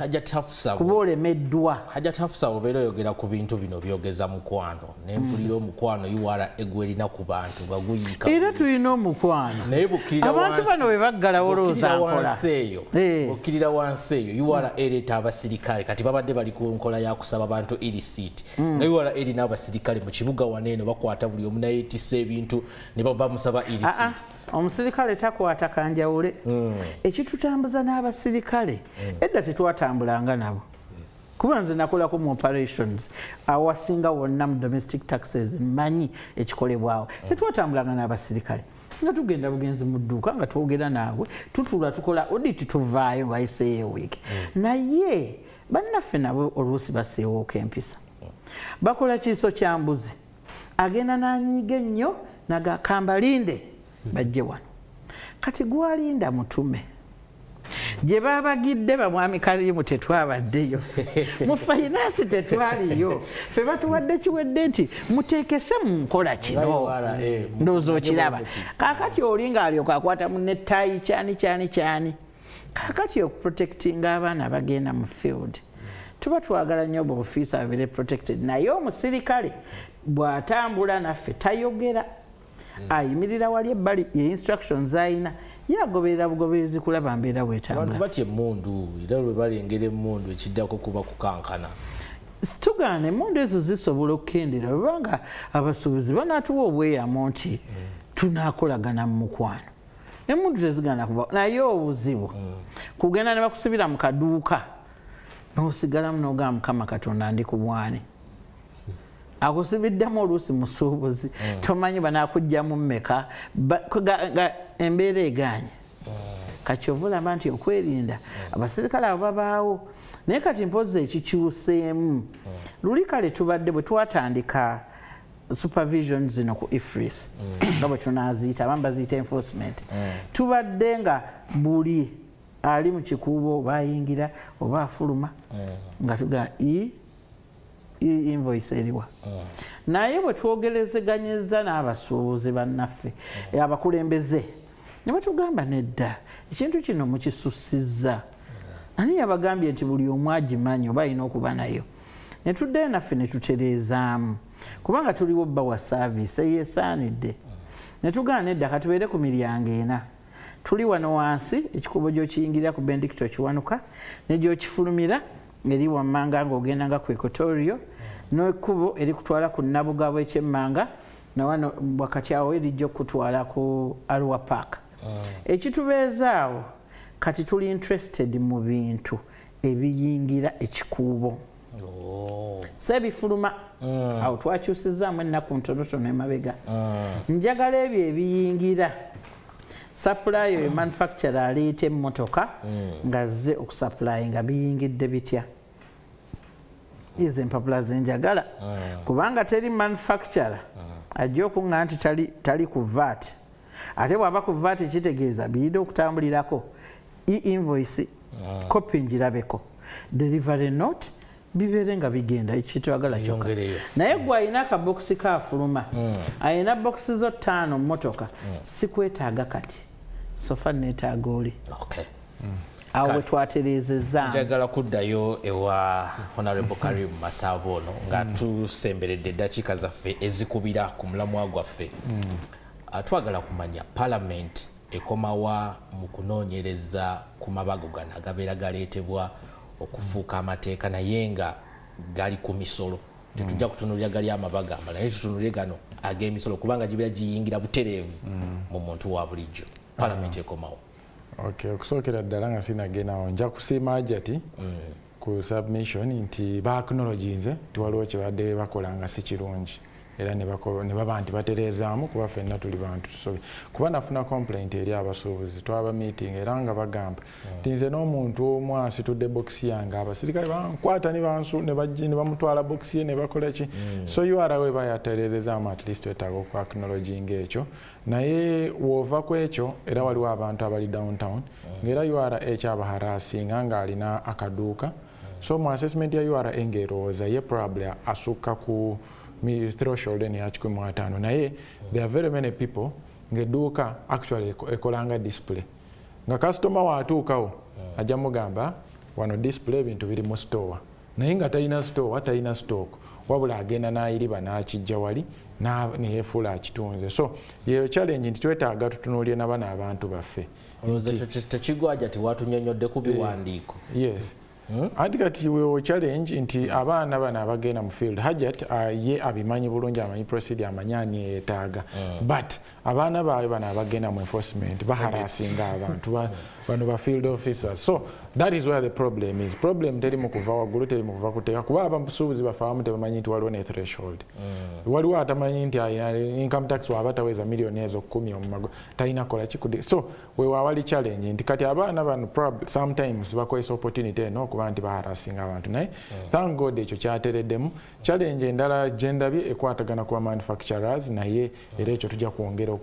Kuba olemeddwa. Hajat Hafsa obeera oyogera ku bintu bino byogeza mukwano. Ne mpulira omukwano URA egwerina ku bantu nga guyiika. Era tulina omukwano. Naye bukkirira wansi. Abantu bano bwe baggalawo olowooza nkola. Bukkirira wansi eyo URA ereeta abasirikale. Kati babadde bali ku nkola ya kusaba bantu e-receipt. Naye URA erina abasirikale mu kibuga wano eno bakwata buli omu nayeetisse ebintu ne bamusaba e-receipt. Omusirikale takwata kanjawule. Ekitutambuza n'abasirikale edda tetwatambulanga nabo. Kuba nze nakolako mu operations awasinga wonna mu domestic taxes mmanyi ekikolebwawo. Tetwatambulanga n'abasirikale. Nga tugenda bugenzi mu dduuka nga twogera naabwe tutuula tukola audit tuvaayo nga ayiseeyo wiiki. Naye bannaffe nabo oluusi baseewooka empisa. Bakola kiiso kya mbuzi. Agenda n'anyiiga ennyo nagakambalinde bajje wano. Kati gwalinda mutume. Gye babagidde bamwami Karimu tetwabaddeyo. Mu finance tetwaliyo. Ffe batuwadde kiwedde nti muteekese mu nkola kino. Ndowooza okiraba. Kaakati oli ng'alyoka akwata munne ttaayi kyani kyani kyani. Kaakati okuprotectinga abaana abagenda mu field. Tuba twagala nnyo obufiisa abeere protected. Naye omusirikale bw'atambula naffe tayogera. Ayimirira wali ebbali ye instructions ayina yagoberera bugoberezi kulaba mbeera bwetambula. Abantu batya emmundu era lwe balengera emmundu ekiddako kuba kukankana. Tugaana emmundu ezo zisobola okukendera kubanga abasuubuzi banaatuwa obweyamo nti tunaakolagana mu mukwano. Emundu tezigana kuva naye obuzibu kugenda ne bakusibira mu kaduuka n'osigalamu n'ogamba Mukama Katonda ndi ku bwane. Akusibiddemu oluusi musuubuzi tomanyi banaakuggyamu mmeka, embeera egaanye. Kati ova olaba nti okwerinda abasirikale abo babaawo. Naye kati mpozzi ekikyuseemu luli kale tubadde bwe twatandika supervision zino ku EFRIS nga bwe tunaaziyita, abamu baziyita enforcement, tubadde nga buli ali mu kikuubo oba ayingira oba afuluma nga tuga invoice eriwa. Naye bwe twogerezeganyizza n'abasuubuzi bannaffe abakulembeze ne batugamba nedda, ekintu kino mukisussizza. Ani yabagambye nti buli omu agimanyi oba alina okuba nayo? Ne tuddayo naffe ne tutereezaamu kubanga tuliwo bba wa saaviisi eyeesaanidde. Ne tugamba nedda, katubeere ku miryango ena. Tuli wano wansi ekikubo gy'okiyingirira ku Benedicto Kiwanuka ne gy'okifulumira eri wammanga ng'ogenda nga ku Equatorio, n'ekkubo erikutwala ku Nabugabo eky'emmanga na wano wakati awo erijja okutwala ku Arua Park. Ekitubeezaawo kati tuli interested mu bintu ebiyingira ekikuubo si ebifuluma. Awo twakyusizaamu ennaku ntonotono emabega. Njagala ebyo ebiyingira supply oyo manufacturer aleeta emmotoka ng'azze okusupply nga biyingidde bitya, ezo empapula zenjagala. Kubanga teri manufacturer ajja okuŋŋa nti tali ku VAT, ate bw'aba ku VAT kitegeeza biyina okutambulirako e-invoice copy njirabeko, delivery note, bibeere nga bigenda ekitwagala kyokka. Naye gwe alina akabokisi kaafuluma, alina bokisi zo 5 mmotoka, sikwetaaga kati sofa neetaaga oli. Awo we twatereezezaamu. Njagala kuddayo ewa Honorable Karim Masaba ono nga tusemberedde eddakiika zaffe ezikubira ku mulamwa gwaffe. Twagala kumanya Parliament ekomawa mu kunoonyereza ku mabago gano agabeera galeetebwa okufuuka amateeka naye nga gali ku misolo. Tetujja kutunuulira gali amabaga amalala, naye tutunuulire gano ag'emisolo kubanga gibeera giyingira butereevu mu muntu wa bulijjo. Parliament ekomawo. Okay, okusookera ddala nga sinagendawo nja kusiima Hajati ku submission nti ba-acknowledginze nti waliwo kye badde bakola nga si kirungi era ne baba nti batereezaamu kuba ffenna tuli bantu tusobe. Kuba nafuna complaint eri abasuubuzi, twaba meeting era nga bagamba nti nze n'omuntu omu asitudde bokisi yange abasirikale bankwata ne bamutwala bokisi ye ne bakola ki. So URA weba yatereerezaamu at least wetaaga oku acknowledginga ekyo. Naye w'ova ku ekyo era waliwo abantu abali downtown ng'era URA ekyabaharassinga ng'alina akaduuka. So mu assessment ya URA ng'erowooza ye probably asukka ku threshold eno ya 150, naye there are very many people ng'edduuka actually ekolanga display nga customer waatuukawo ajja mugamba wano display ebintu biri mu store, naye nga talina store, talina stock, wabula agenda n'ayiriba n'akijja wali neyefuula akitunze. So yeyo challenge nti twetaaga tutunuulire na bano abantu baffe. Olowooza tekigwaja tiwatunyonnyodde ku biwandiiko? Yes. Anti kati wewo challenge nti abaana bano abagenda mu field, Hajat ye abimanyi bulungi, amanyi procedure, amanyi ani yeetaaga, but abaana baabwe bano abagenda mu enforcement baharassinga abantu bano ba field officers. So that is where the problem is. Problem teri mu kuva waggulu, teri mu kuva kuteeka, kuba abasuubuzi baffe abamu tebamanyi nti waliwo ne threshold. Waliwo atamanyi nti alina income tax waba taweza miliyoni ezo 10 omumago talina kola kikudi. So wewe awali challenge nti kati abaana bano sometimes bakozesa opportunity eno okuba nti baharassinga abantu, naye thank God ekyo kyatereddemu. Challenge endala gye ndabye ekwatagana ku manufacturers, naye era ekyo tujja kwongera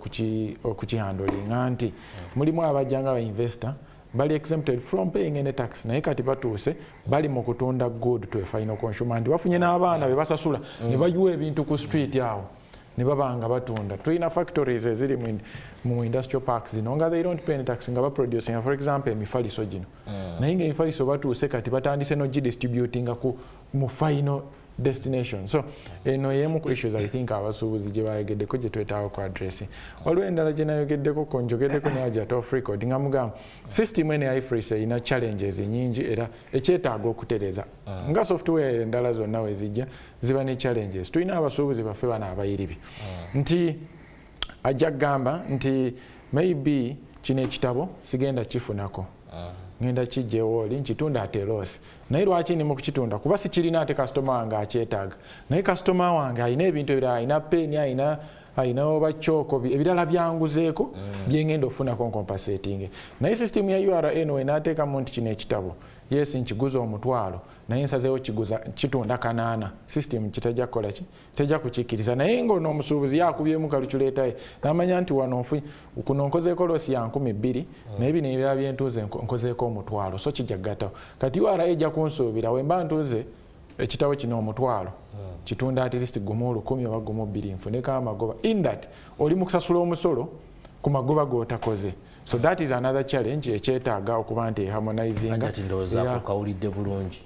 okukihandlinga nti mulimu abajja nga ba investor bali exempted from paying any tax, naye kati batuuse bali mu kutunda good to a final consumer nti bafunye n'abaana be basasula ne bayiwa ebintu ku street awo ne baba nga batunda. Tulina factories eziri mu industrial parks zino nga they don't pay any tax nga baproducing for example emifaliso gino, naye nga emifaliso batuuse kati batandise n'ogidistributinga ku mu final destination. So eno yemu ku issues I think abasuubuzi gye bayogeddeko gye twetaaga ku address. Waliwo endala gye nayogeddeko ko njogeddeko ne Hajat off record nga mugamba system eno ya EFRIS erina challenges nyingi era ekyetaaga okutereeza. Nga software endala zonna we zijja ziba ne challenges. Tulina abasuubuzi baffe bano abayiribi nti ajja kugamba nti maybe Kino ekitabo sigenda kifunako, ngenda kijjewo oli nkitunda ate loss. Naye lwaki ndi mu kukitunda? Kuba sikirina ate kasitoma wange akyetaaga, naye kasitoma wange alina ebintu ebirala, alina peeni, alina oba kyoko, ebirala byanguzeeko byengenda okufunako ncompensating. Naye system ya URA eno wenaateekamu nti kino ekitabo, yes, nkiguza 500, naye nsazeewo kitunda 800, system kitajja kukola ki? Tejja kukikkiriza. Naye ng'ono omusuubuzi yakubyemu calculator ye n'amanya nti wano kuno nkozeeko loss ya 2000, naye bino ebirala byentuuze nkozeeko 500, so kijja kugattawo. Kati URA ejja kunsuubira wemba ntuuze ekitabo kino 500, kitunda at least 1,000 oba 2,000 nfuneko amagoba. In that oli mu kusasula omusolo ku magoba g'otakoze. So that is another challenge ekyetaaga okuba nti harmonizinga. Kawulidde bulungi.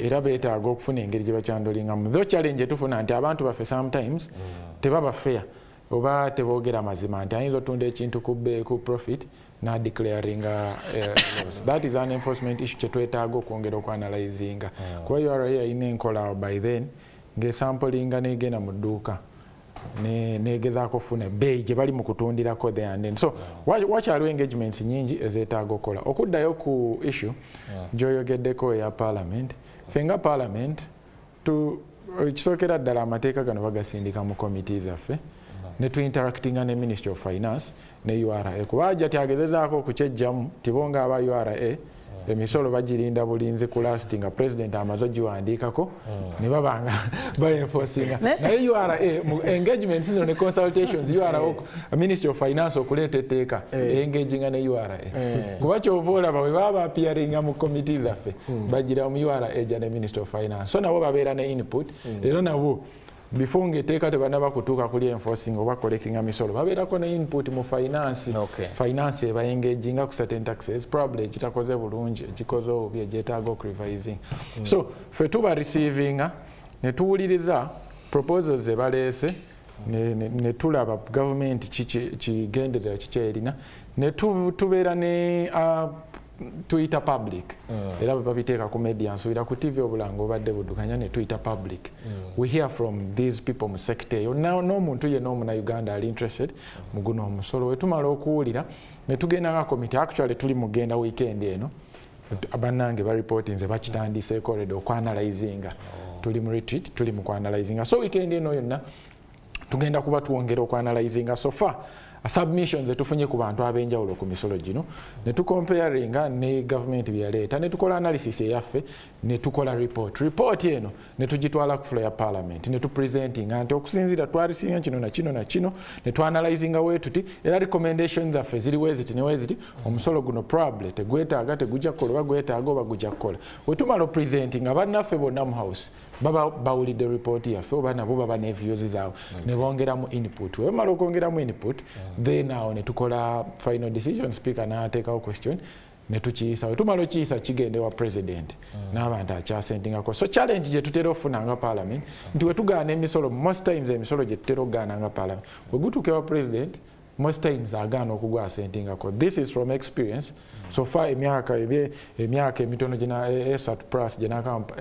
Era beetaaga okufuna engeri gye bakyandolingamu. Though challenge etufuna nti abantu baffe sometimes tebaba fair oba teboogera mazima, nti ayinza otunda ekintu ku profit na declaringa loss. That is an enforcement issue kyetwetaaga okwongera okuanalyzinga, kuba URA yalina enkola by then ng'esamplinga negenda mu dduuka negezaako okufuna ebbeeyi gye bali mu kutundirako there and then. So wakyaliwo engagements nyingi ezeetaaga okukola. Okuddayo ku issue gy'oyogeddeko eya parliament, ffe nga parliament kisookera ddala amateeka gano bagasindika mu committee zaffe ne tuinteractinga ne Ministry of Finance ne URA, kuba ajja tyagezezaako okukyejjamu tibo nga aba URA emisolo bagirinda bulinzi ku last nga president amaze ogiwandiikako ne baba nga baenforcinga. Naye URA mu engagements zino ne consultations, URA, Ministry of Finance okuleeta etteeka engaginga ne URA, kuba kyova olaba bwe baba baappearinga mu committee zaffe bagira mu URA ejja ne Ministry of Finance, so nabo babeera ne input. Era nabo before ng'etteeka tebanaba kutuuka kuli enforcing oba collecting misolo, babeerako ne input mu finance. Finance eba engaginga ku certain taxes probably ekitakoze bulungi, ekikoze obubi, egyetaaga okurevising. So ffe tuba receivinga ne tuwuliriza proposals ze baleese, ne tulaba gavumenti kigenderera kiki erina, ne tubeera ne tuyita public. Era bwe babiteeka ku media, nsuubira ku TV obulango obadde buddukanya, ne tuyita public. We hear from these people mu sector eyo n'omuntu yenna omunauganda ali interested mu guno omusolo. We tumala okuwulira ne tugenda nga committee. Actually tuli mugenda weekend eno, bannange bareportinze bakitandiseeko already okuanalyzinga. Tuli mu retreat, tuli mu kuanalyzinga, so weekend eno yonna tugenda kuba twongera okuanalyzinga so far submissions etufunye ku bantu ab'enjawulo ku misolo gino, ne tucomparinga ne gavumenti byeyaleeta, ne tukola analysis eyaffe, ne tukola report. Report eno ne tugitwala ku floor ya parliament ne tupresentinga nti okusinziira twalisinga kino na kino na kino, ne tuanalyzinga wetuti, era recommendations zaffe ziri weziti ne weziti. Omusolo guno probably tegwetaaga, tegujja kukola, oba gwetaaga oba gujja kukola. Wetumala opresentinga, bannaffe bonna mu house baba bawulidde report yaffe oba nabo baba ne views zaabwe ne bongeramu input. Webamala okwongeramu input, then awo ne tukola final decision, speaker n'ateekawo question ne tukiyisa. We tumala okiyisa, kigende wa president n'abantu akyasentingako. So challenge gye tutera okufuna nga parliament nti we tugaana emisolo, most times emisolo gye tutera okugaana nga parliament, we gutuuka ewa president, most times agaana okugwasentingako. This is from experience so far, emyaka emitono 3 plus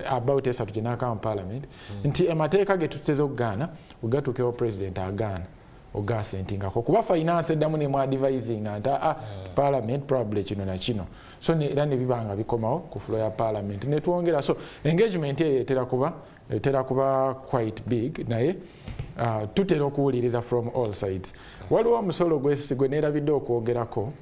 about 3 gyenakama mu parliament, nti amateeka ge tuteze okugaana, wegatuuka ewa president agaana ogasentingako, kuba finance eddamu nemu advisinga nti ah, parliament probably kino na kino. So era ne biba nga bikomawo ku floor ya parliament netwongera. So engagement eyo etera kuba quite big, naye tutera okuwuliriza from all sides. Waliwo omusolo gwe neerabidde okwogerako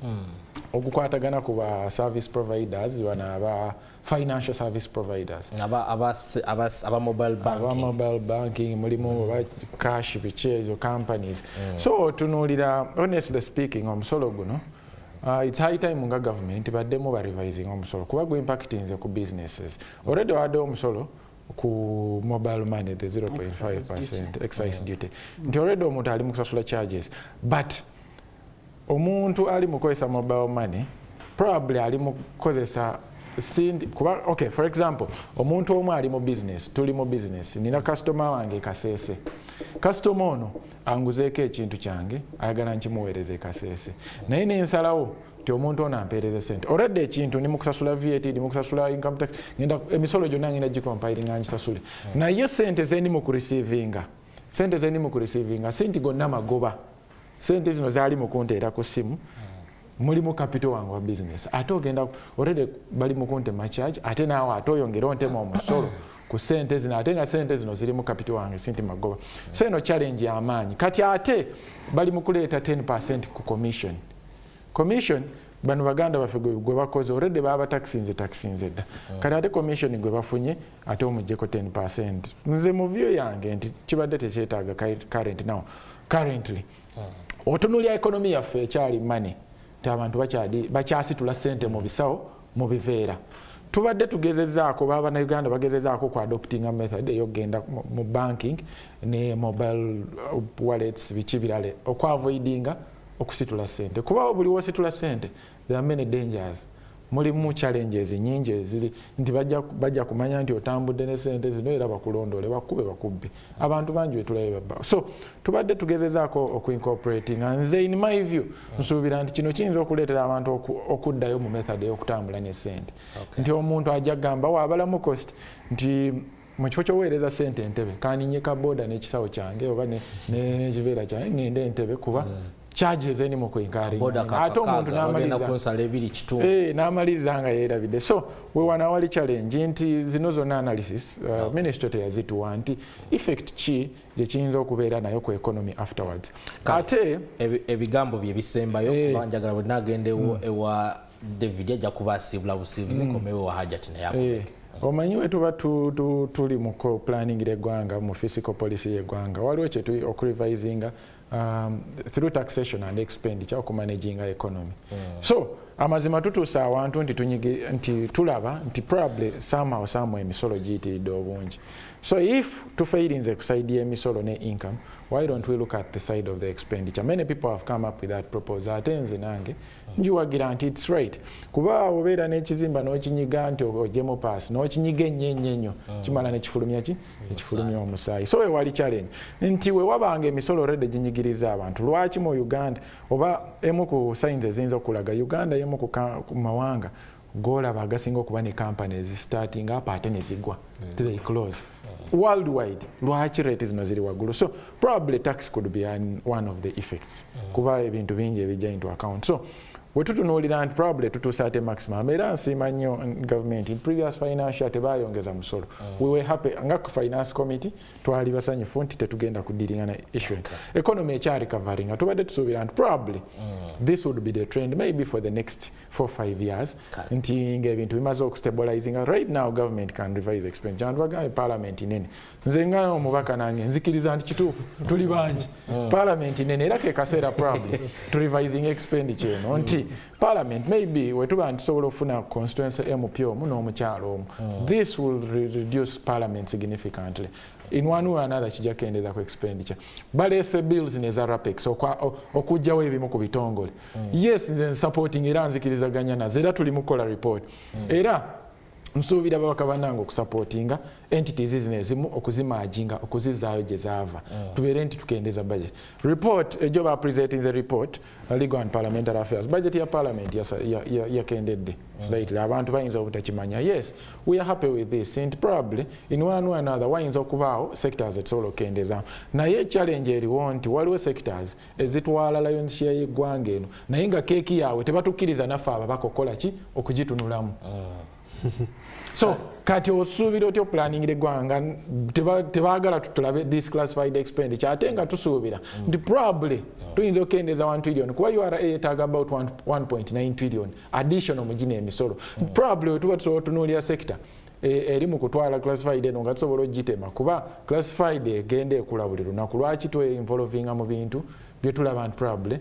ogukwatagana ku ba service providers bano aba financial service providers. Aba mobile aba banking. Mobile banking, mulimu oba cash, biki ezo companies. So otunuulira, honestly speaking, omusolo guno, it's high time nga government baddemu ba revising omusolo, kuba gwe impactinze ku businesses. Already waddewo omusolo ku mobile money, the 0.5% excise duty, nti already omuntu ali mu kusasula charges, but omuntu ali mu kukozesa mobile money probably ali mu kukozesa sindi kuba, okay, for example, omuntu omu ali mu business, tuli mu business, nina customer wange Kasese. Customer ono anguzeeko ekintu kyange, ayagala nkimuweereza e Kasese, naye nensalawo nti omuntu ono ampeereza sente. Already ekintu ndi mu kusasula VAT, ndi mu kusasula income tax, ngenda emisolo gyonna ngenda gicompilinga ngisasule, naye sente zendi mu kureceivinga, sente zendi mu kureceivinga si nti gonna magoba. Sente zino zaali mu kunteera ku ssimu. Mulimu capital wange wa business. Ate ogenda already bali mu kuntema charge, ate naawe ate oyongera ontema omusolo ku sente zino, ate nga sente zino zirimu capital wange sinti magoba. So eno challenge y'amaanyi. Kati ate bali mu kuleeta 10% ku commission. Commission bano baganda baffe gwe bakoze already baba taxinze dda. Kati ate commission gwe bafunye ate omuggyeko 10%. Nze mu view yange nti kibadde tekyetaaga current now. Currently. Otunuulira economy yaffe ekyali money. Abantu bakyasitula ssente mu bisawo mu biveera. Tubadde tugezezaako bannayuganda bagezezaako ku adopting a method ey'okugenda mu banking ne mobile wallets biki birale okwavoidinga okusitula ssente. Kuba buli wositula ssente there are many dangers. Mulimu challenges nyingi eziri nti bajja kumanya nti otambudde ne ssente zino era bakulondoole bakube bakubbe. Abantu bangi wetulabe babba. So tubadde tugezezaako okuincorporating. Nze in my view nsuubira nti kino kiyinza okuleetera abantu okuddayo mu method ey'okutambula ne ssente. Nti omuntu ajja kugamba waabalamu cost nti mu kifo ky'oweereza ssente Entebbe kaninye ka boda n'ekisawo kyange oba n'ekiveera kyange ngende Entebbe kuba charges eni mu kuinkaringa. Ate omuntu n'amaliriza nga yeerabidde. So we wana wali challenge nti zino zonna analysis ministry teyazituwa nti effect ki gye kiyinza okubeera nayo ku economy afterwards. Ate ebigambo bye bisembayo kuba njagala bwe nagenda ewa David ajja kuba asiibula busiibuzi nkomewo wa Hajat naye akomeke. Omanyi we tuba tuli mu planning y'eggwanga mu fiscal policy y'eggwanga waliwo kye tuli okurevisinga through taxation and expenditure okumanaging economy. So amazima tutuusa awantu nti tulaba nti probably somehow somewhere emisolo giyitiridde obungi. So if tufailinze ku side y'emisolo ne income, why don't we look at the side of the expenditure? Many people have come up with that proposal. Ate nze nange njiwagira nti it's right. Kuba obeera n'ekizimba n'okinyiga nti ogyemu paasi n'okinyiga ennyo ennyo ennyo kimala nekifulumya ki? Ekifulumya omusaayi. So wewali challenge nti we wabanga emisolo already ginyigiriza abantu. Lwaki mu Uganda oba emu ku signs eziyinza okulaga Uganda emu ku mawanga golaba agasinga okuba ne companies starting up ate ne zigwa they close. Worldwide lwaki rate zino ziri waggulu. So probably tax could be one of the effects. Kuba ebintu bingi ebijja into account. So wetutunuulira nti probably tutuuse ate maximum. Era nsiima nnyo government in previous financial tebayongeza musolo. We were happy nga ku finance committee twali basanyufu nti tetugenda kudealinga na issue. Economy ekyali recovering. Tubadde tusuubira nti probably this would be the trend maybe for the next 4-5 years. Nti ng'ebintu bimaze okustabilizing. Right now government can revise expenditure. Abantu bagambye parliament nene. Nze nga omubaka nange nzikiriza nti kituufu tuli bangi. Parliament nene era ke kaseera probably to revising expenditure eno nti parliament maybe wetuba ntusobola okufuna constituency MP omu n'omukyalo omu. This will reduce parliament significantly. In one way or another kijja kukendeeza ku expenditure. Baleese bills neza Rapex okuggyawo ebimu ku bitongole. Yes, nze supporting era nzikirizaganya nazo era tuli mu kukola report. Era nsuubira babaka bannange okusupportinga entities zino ezimu okuzimerginga okuzizaayo gye zaava. Tubeere nti tukendeeza budget. Report ejo ba presenting the report legal and parliamentary affairs. Budget ya parliament yakendedde slightly. Abantu bayinza obutakimanya. Yes, we are happy with this and probably in one way or another wayinza okubaawo sectors etusobola okukendeeza. Naye challenge eriwo nti waliwo sectors ezitwala lion's share y'eggwanga eno naye nga keeki yaabwe tebatukkiriza naffe ababaka okukola ki okugitunulamu. So kati osuubira otya oplaningira eggwanga tebaagala tutulabe this classified expenditure ate nga tusuubira nti probably tuyinza okukendeeza 1 trillion kuba URA yeetaaga about 1.9 trillion additional mu gino emisolo. Probably wetuba tusobola otunuulira sector eri mu kutwala classified eno nga tusobola ogitema kuba classified egenda ekula buli lunaku. Lwaki tweinvolvinga mu bintu bye tulaba nti probably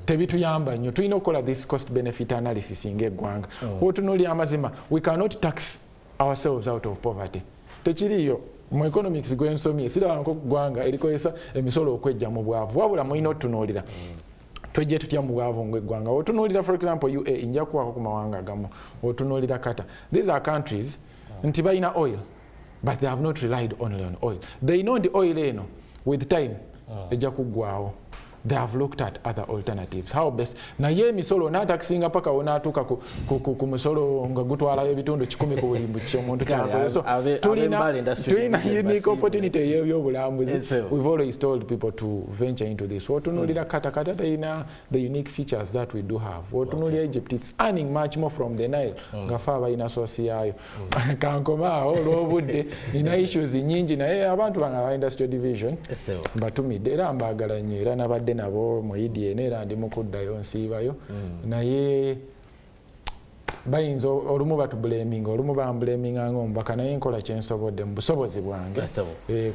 tebituyamba nnyo. Tulina okukola this cost benefit analysis ng'eggwanga. Otunuulira amazima, we cannot tax ourselves out of poverty. Tekiriiyo mu economics gwe nsomye sirabangako ku ggwanga erikozesa emisolo okwejja mu bwavu, wabula mulina otunuulira twejje tutya mu bwavu ng'eggwanga. Otunuulira for example UAE, nja kuwaako ku mawanga agamu, otunuulira Qatar. These are countries nti balina oil but they have not relied only on oil. They know nti oil eno with time ejja kuggwawo. They have looked at other alternatives, how best. Naye emisolo n'atakisinga paka wonaatuuka ku musolo nga gutwalayo ebitundu 100 ku buli omuntu kyakoze. So tulina unique opportunity ey'ebyobulambuzi. We've always told people to venture into this. Wotunuulira Qatar terina the unique features that we do have. Wotunuulira Egypt, it's earning much more from the Nile, nga fe abalina source yaayo. Kankoma awo olw'obudde, nina issues nyingi, naye abantu bange aba industrial division mbatumidde era mbaagala nnyo, era nabadde nabo mu Idi eno, era ndi mukuddayo nsiibayo. Naye bayinza olumu batublaminga, olumu bamblaminga ng'omubaka, naye nkola kyensobodde mu busobozi bwange,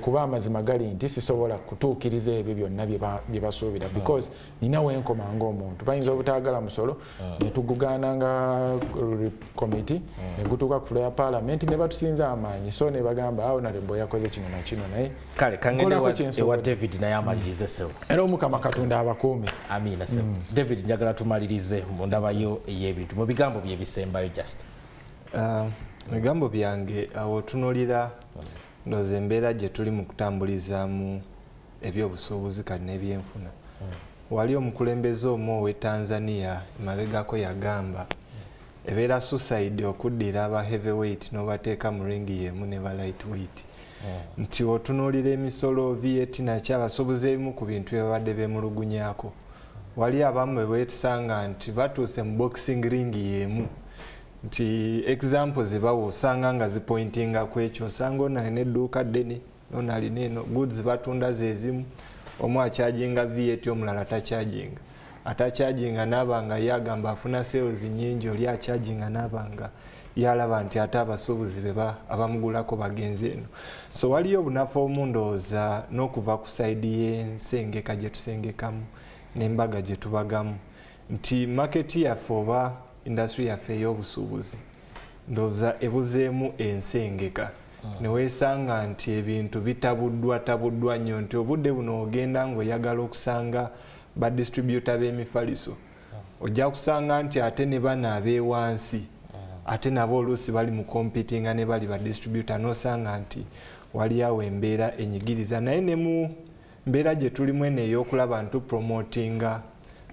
kuba amazima gali nti sisobola kutuukiriza ebyo byonna bye basuubira, because nina wenkoma ng'omuntu. Bayinza obutaagala musolo, ne tugugaana nga committee, ne gutuuka ku floor ya parliament ne batusinza amaanyi, so ne bagamba awo Honorable yakoze kino na kino, naye kale kangende ewa David naye amalirize sebo. Era Omukama Katonda abakuume. Amiina sebo. David, njagala tumalirize mu ndabayo ey'ebintu mu bigambo byebisembayo just. Bigambo byange awo tunuulira ndowooza embeera gye tuli mu kutambulizaamu ebyobusuubuzi kati n'ebyenfuna. Wali omukulembeze omu ow'e Tanzania emabegako yagamba ebeera suicide okuddira aba heavyweight n'obateeka mu ringi y'emu ne ba lightweight. Nti otunuulira emisolo, VAT nakyo, abasuubuzi ebimu ku bintu bye babadde beemulugunyaako. Wali abamu bwe beetusanga nti batuuse mu boxing ring y'emu, nti examples zebawa osanga nga zipointinga ku ekyo, osanga ono alina edduuka ddene, ono alina eno, goods batunda zeezimu, omu akyajinga VAT, omulala takyajinga, atakyajinga naaba nga ye agamba afuna sales nnyingi, oli akyajinga naaba nga yalaba nti ate abasuubuzi be abamugulako bagenze eno. So waliyo obunafu obumu ndowooza n'okuva ku side y'ensengeka gye tusengekamu n'embaga gye tubagamu, nti market yaffe oba industry yaffe ey'obusuubuzi ndowooza ebuzeemu ensengeka, ne weesanga nti ebintu bitabuddwa tabuddwa nnyo, nti obudde buno ogenda ng'oyagala okusanga ba distributor b'emifaliso, ojja kusanga nti ate ne bano ab'ewansi ate nabo oluusi bali mu competinga ne bali ba distributor, n'osanga nti wali awo embeera enyigiriza. Naye ne mu mbeera gye tulimu eno ey'okulaba nti promotinga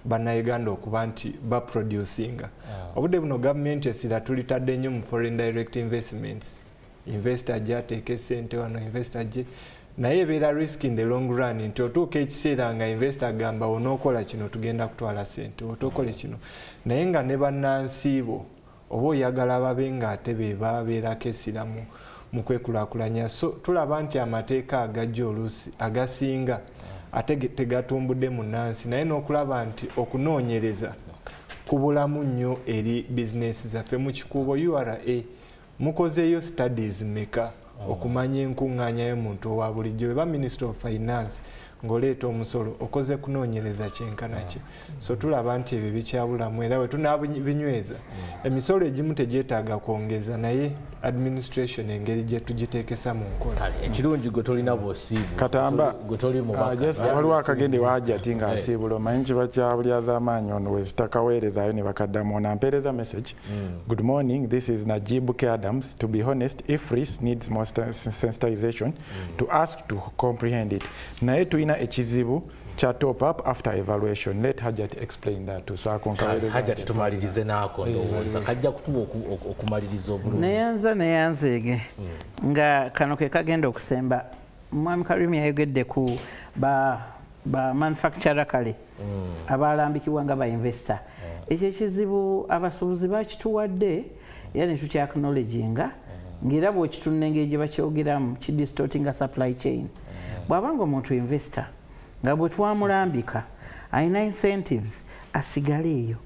bannayuganda okuba nti baproducinga, obudde buno gavumenti essira tulitadde nnyo mu foreign direct investments, investor ajje ateeke essente wano, investor ajje, naye ebeera risk in the long run, nti otuuka ekiseera nga investor agamba onookola kino tugenda kutwala ssente, otookole kino, naye nga ne bannansi bo oba oyagala babe nga ate be babeerako essira mu kwekulaakulanya. So tulaba nti amateeka agajja oluusi agasinga ate tegatumbudde munnansi, naye n'okulaba nti okunoonyereza kubulamu nnyo eri bizinesi zaffe. Mu Kikuubo URA mukozeeyo studies meka okumanya enkuŋŋaanya y'omuntu owa bulijjo? Eba Minister of Finance ng'oleeta omusolo okoze kunoonyereza kyenkana ki? So tulaba nti ebyo bikyabulamu, era bwe tunaabinyweza, emisolo egimu tegyetaaga kwongeza, naye administration engeri gye tugiteekesa mu nkola. Ekirungi gwe tolina bw'osiibula. Katamba, gwe toli mubaka. Waliwo akagende Hajati nga asiibula, omanyi kiba kya bulyazaamaanyi ono wezitakaweerezaayo ne bakaddamu. Ono ampeereza message: "Good morning, this is Najib K. Adams. To be honest, EFRIS needs more sensitization to ask to comprehend it. Naye tulina ekizibu kya top up after evaluation. Let Hajat explain that too." So akonkaweereza. Hajat, tumalirize naako, ndowooza kajja kutuwa okumaliriza obulungi. Neyanza neyanzeege nga kano ke kagenda okusemba. Mwami Karimi yayogedde ku ba manufacturer kale abalambikibwa nga ba investor. Ekyo ekizibu abasuubuzi bakituwadde era ne tukyacknowledginga, ng'era bw'okitunula engeri gye bakyogeramu kidistortinga supply chain. Bw'abanga omuntu investor nga bwe twamulambika alina incentives asigale eyo,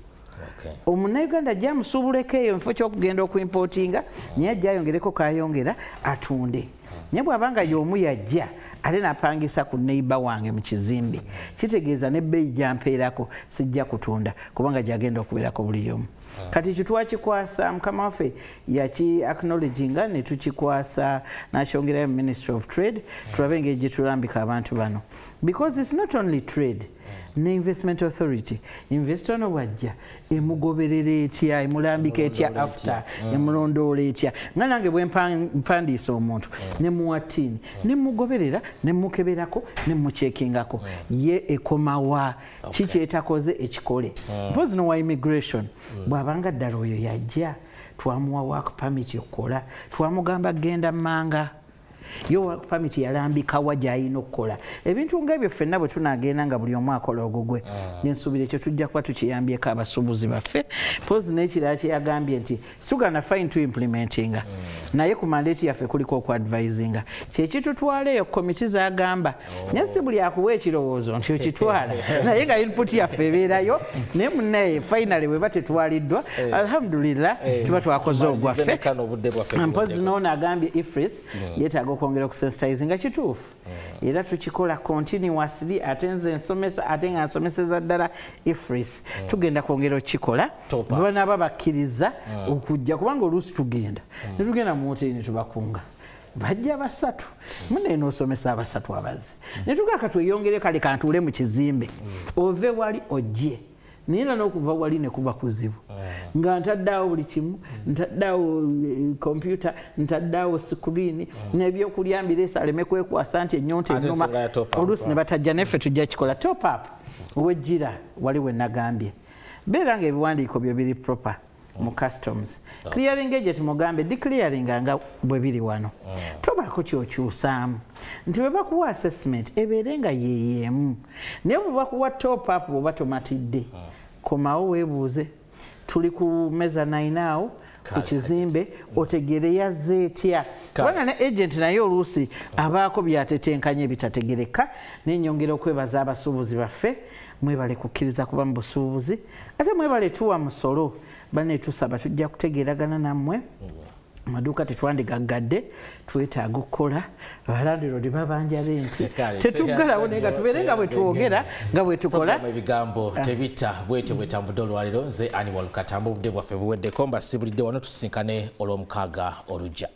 omunnayuganda ajja amusuubuleko eyo mu kifo ky'okugenda okuimportinga, naye ajja ayongereko kayongera atunde. Naye bw'abanga y'omu yajja ate napangisa ku neighbor wange mu kizimbe, kitegeeza n'ebbeeyi gyampeerako sijja kutunda kubanga gyagenda okubeerako buli omu. Kati ekyo twakikwasa mukama waffe, yaki acknowledginga ne tukikwasa n'akyongerayo mu Ministry of Trade, tulabe engeri gye tulambika abantu bano, because it's not only trade. Ne Investment Authority, investor no wajja emugoberera etya, emulambika etya after, emulondoola etya? Nga nange bwe mpandiisa omuntu ne muwa TIN, ne mugoberera, ne mukeberako, ne mucheckingako, ye ekomawa? Kikyetakoze ekikole. Mpozi nowa immigration, bw'abanga ddala oyo yajja twamuwa work permit okukola, twamugamba genda manga, yo work permit yalambika wa gy'alina okukola? Ebintu ng'ebyo ffenna bwe tunaagenda nga buli omu akola ogugwe, nensuubira ekyo tujja kuba tukiyambyeko abasuubuzi baffe. Mpozi n'ekirala kyeyagambye nti sugana fine to implementinga, naye ku mandate yaffe kuliko okuadvisinga, kyekitutwala eyo komiti zagamba. Naye si buli akuwa ekirowoozo nti okitwala, naye nga input yaffe ebeerayo. Naye munnaye, finally bweba tetwaliddwa, alhamdulillah, tuba twakoze ogwaffe. Mpozi noono agambye EFRIS yeetaaga okwongera okusensitizinga. Kituufu, era tukikola continuously. Ate nze nsomesa, ate nga nsomeseza ddala EFRIS, tugenda kwongera okukikola banaaba bakkiriza okujja, kubanga oluusi tugenda netugenda mu woteri netubakunga, bajja basatu, munaye nosomesa abasatu abazze, netugaa tweyongere. Kale kantuule mu kizimbe, ove wali ojje, naye era n'okuva wali ne kuba kuzibu, nga ntaddeawo buli kimu, ntaddeawo kompyuta, ntaddeawo screen n'ebyokulya mbireese, aleme kwekwasa nti ennyonta ennuma. Oluusi ne batajja. Neffe tujja kikola top up. Wejjira wali we nagambye, beera nga ebiwandiiko byo biri proper mu customs clearing agent, mugambe declaring nga bwe biri wano, tobaako kyokyusaamu, nti bwe bakuwa assessment ebeere nga yeyeemu. Naye bwe bakuwa top up, bwoba tomatidde, komawo weebuuze, tuli ku mezzanine awo ku kizimbe, otegere yazze etya, kubanga ne agent naye oluusi abaako byatetenkanya ebitategereka. Nenyongera okwebaza abasuubuzi baffe, mwebale kukkiriza kuba mu busuubuzi, ate mwebale tuwa musolo. Bane tusaba tujja kutegeeragana nammwe. Amaduuka tetwandigaggadde, twetaaga okukola, abalandiroodi babanja renti, tetuggalawo, naye nga tubeere nga bwe twogera nga bwe tukola. Ebigambo tebita. Bwetyo bwetambudde olwaleero. Nze Aniwal Katamba, obudde bwaffe buweddeko, mbasibulidde wano, tusinkane olwomukaaga olujja.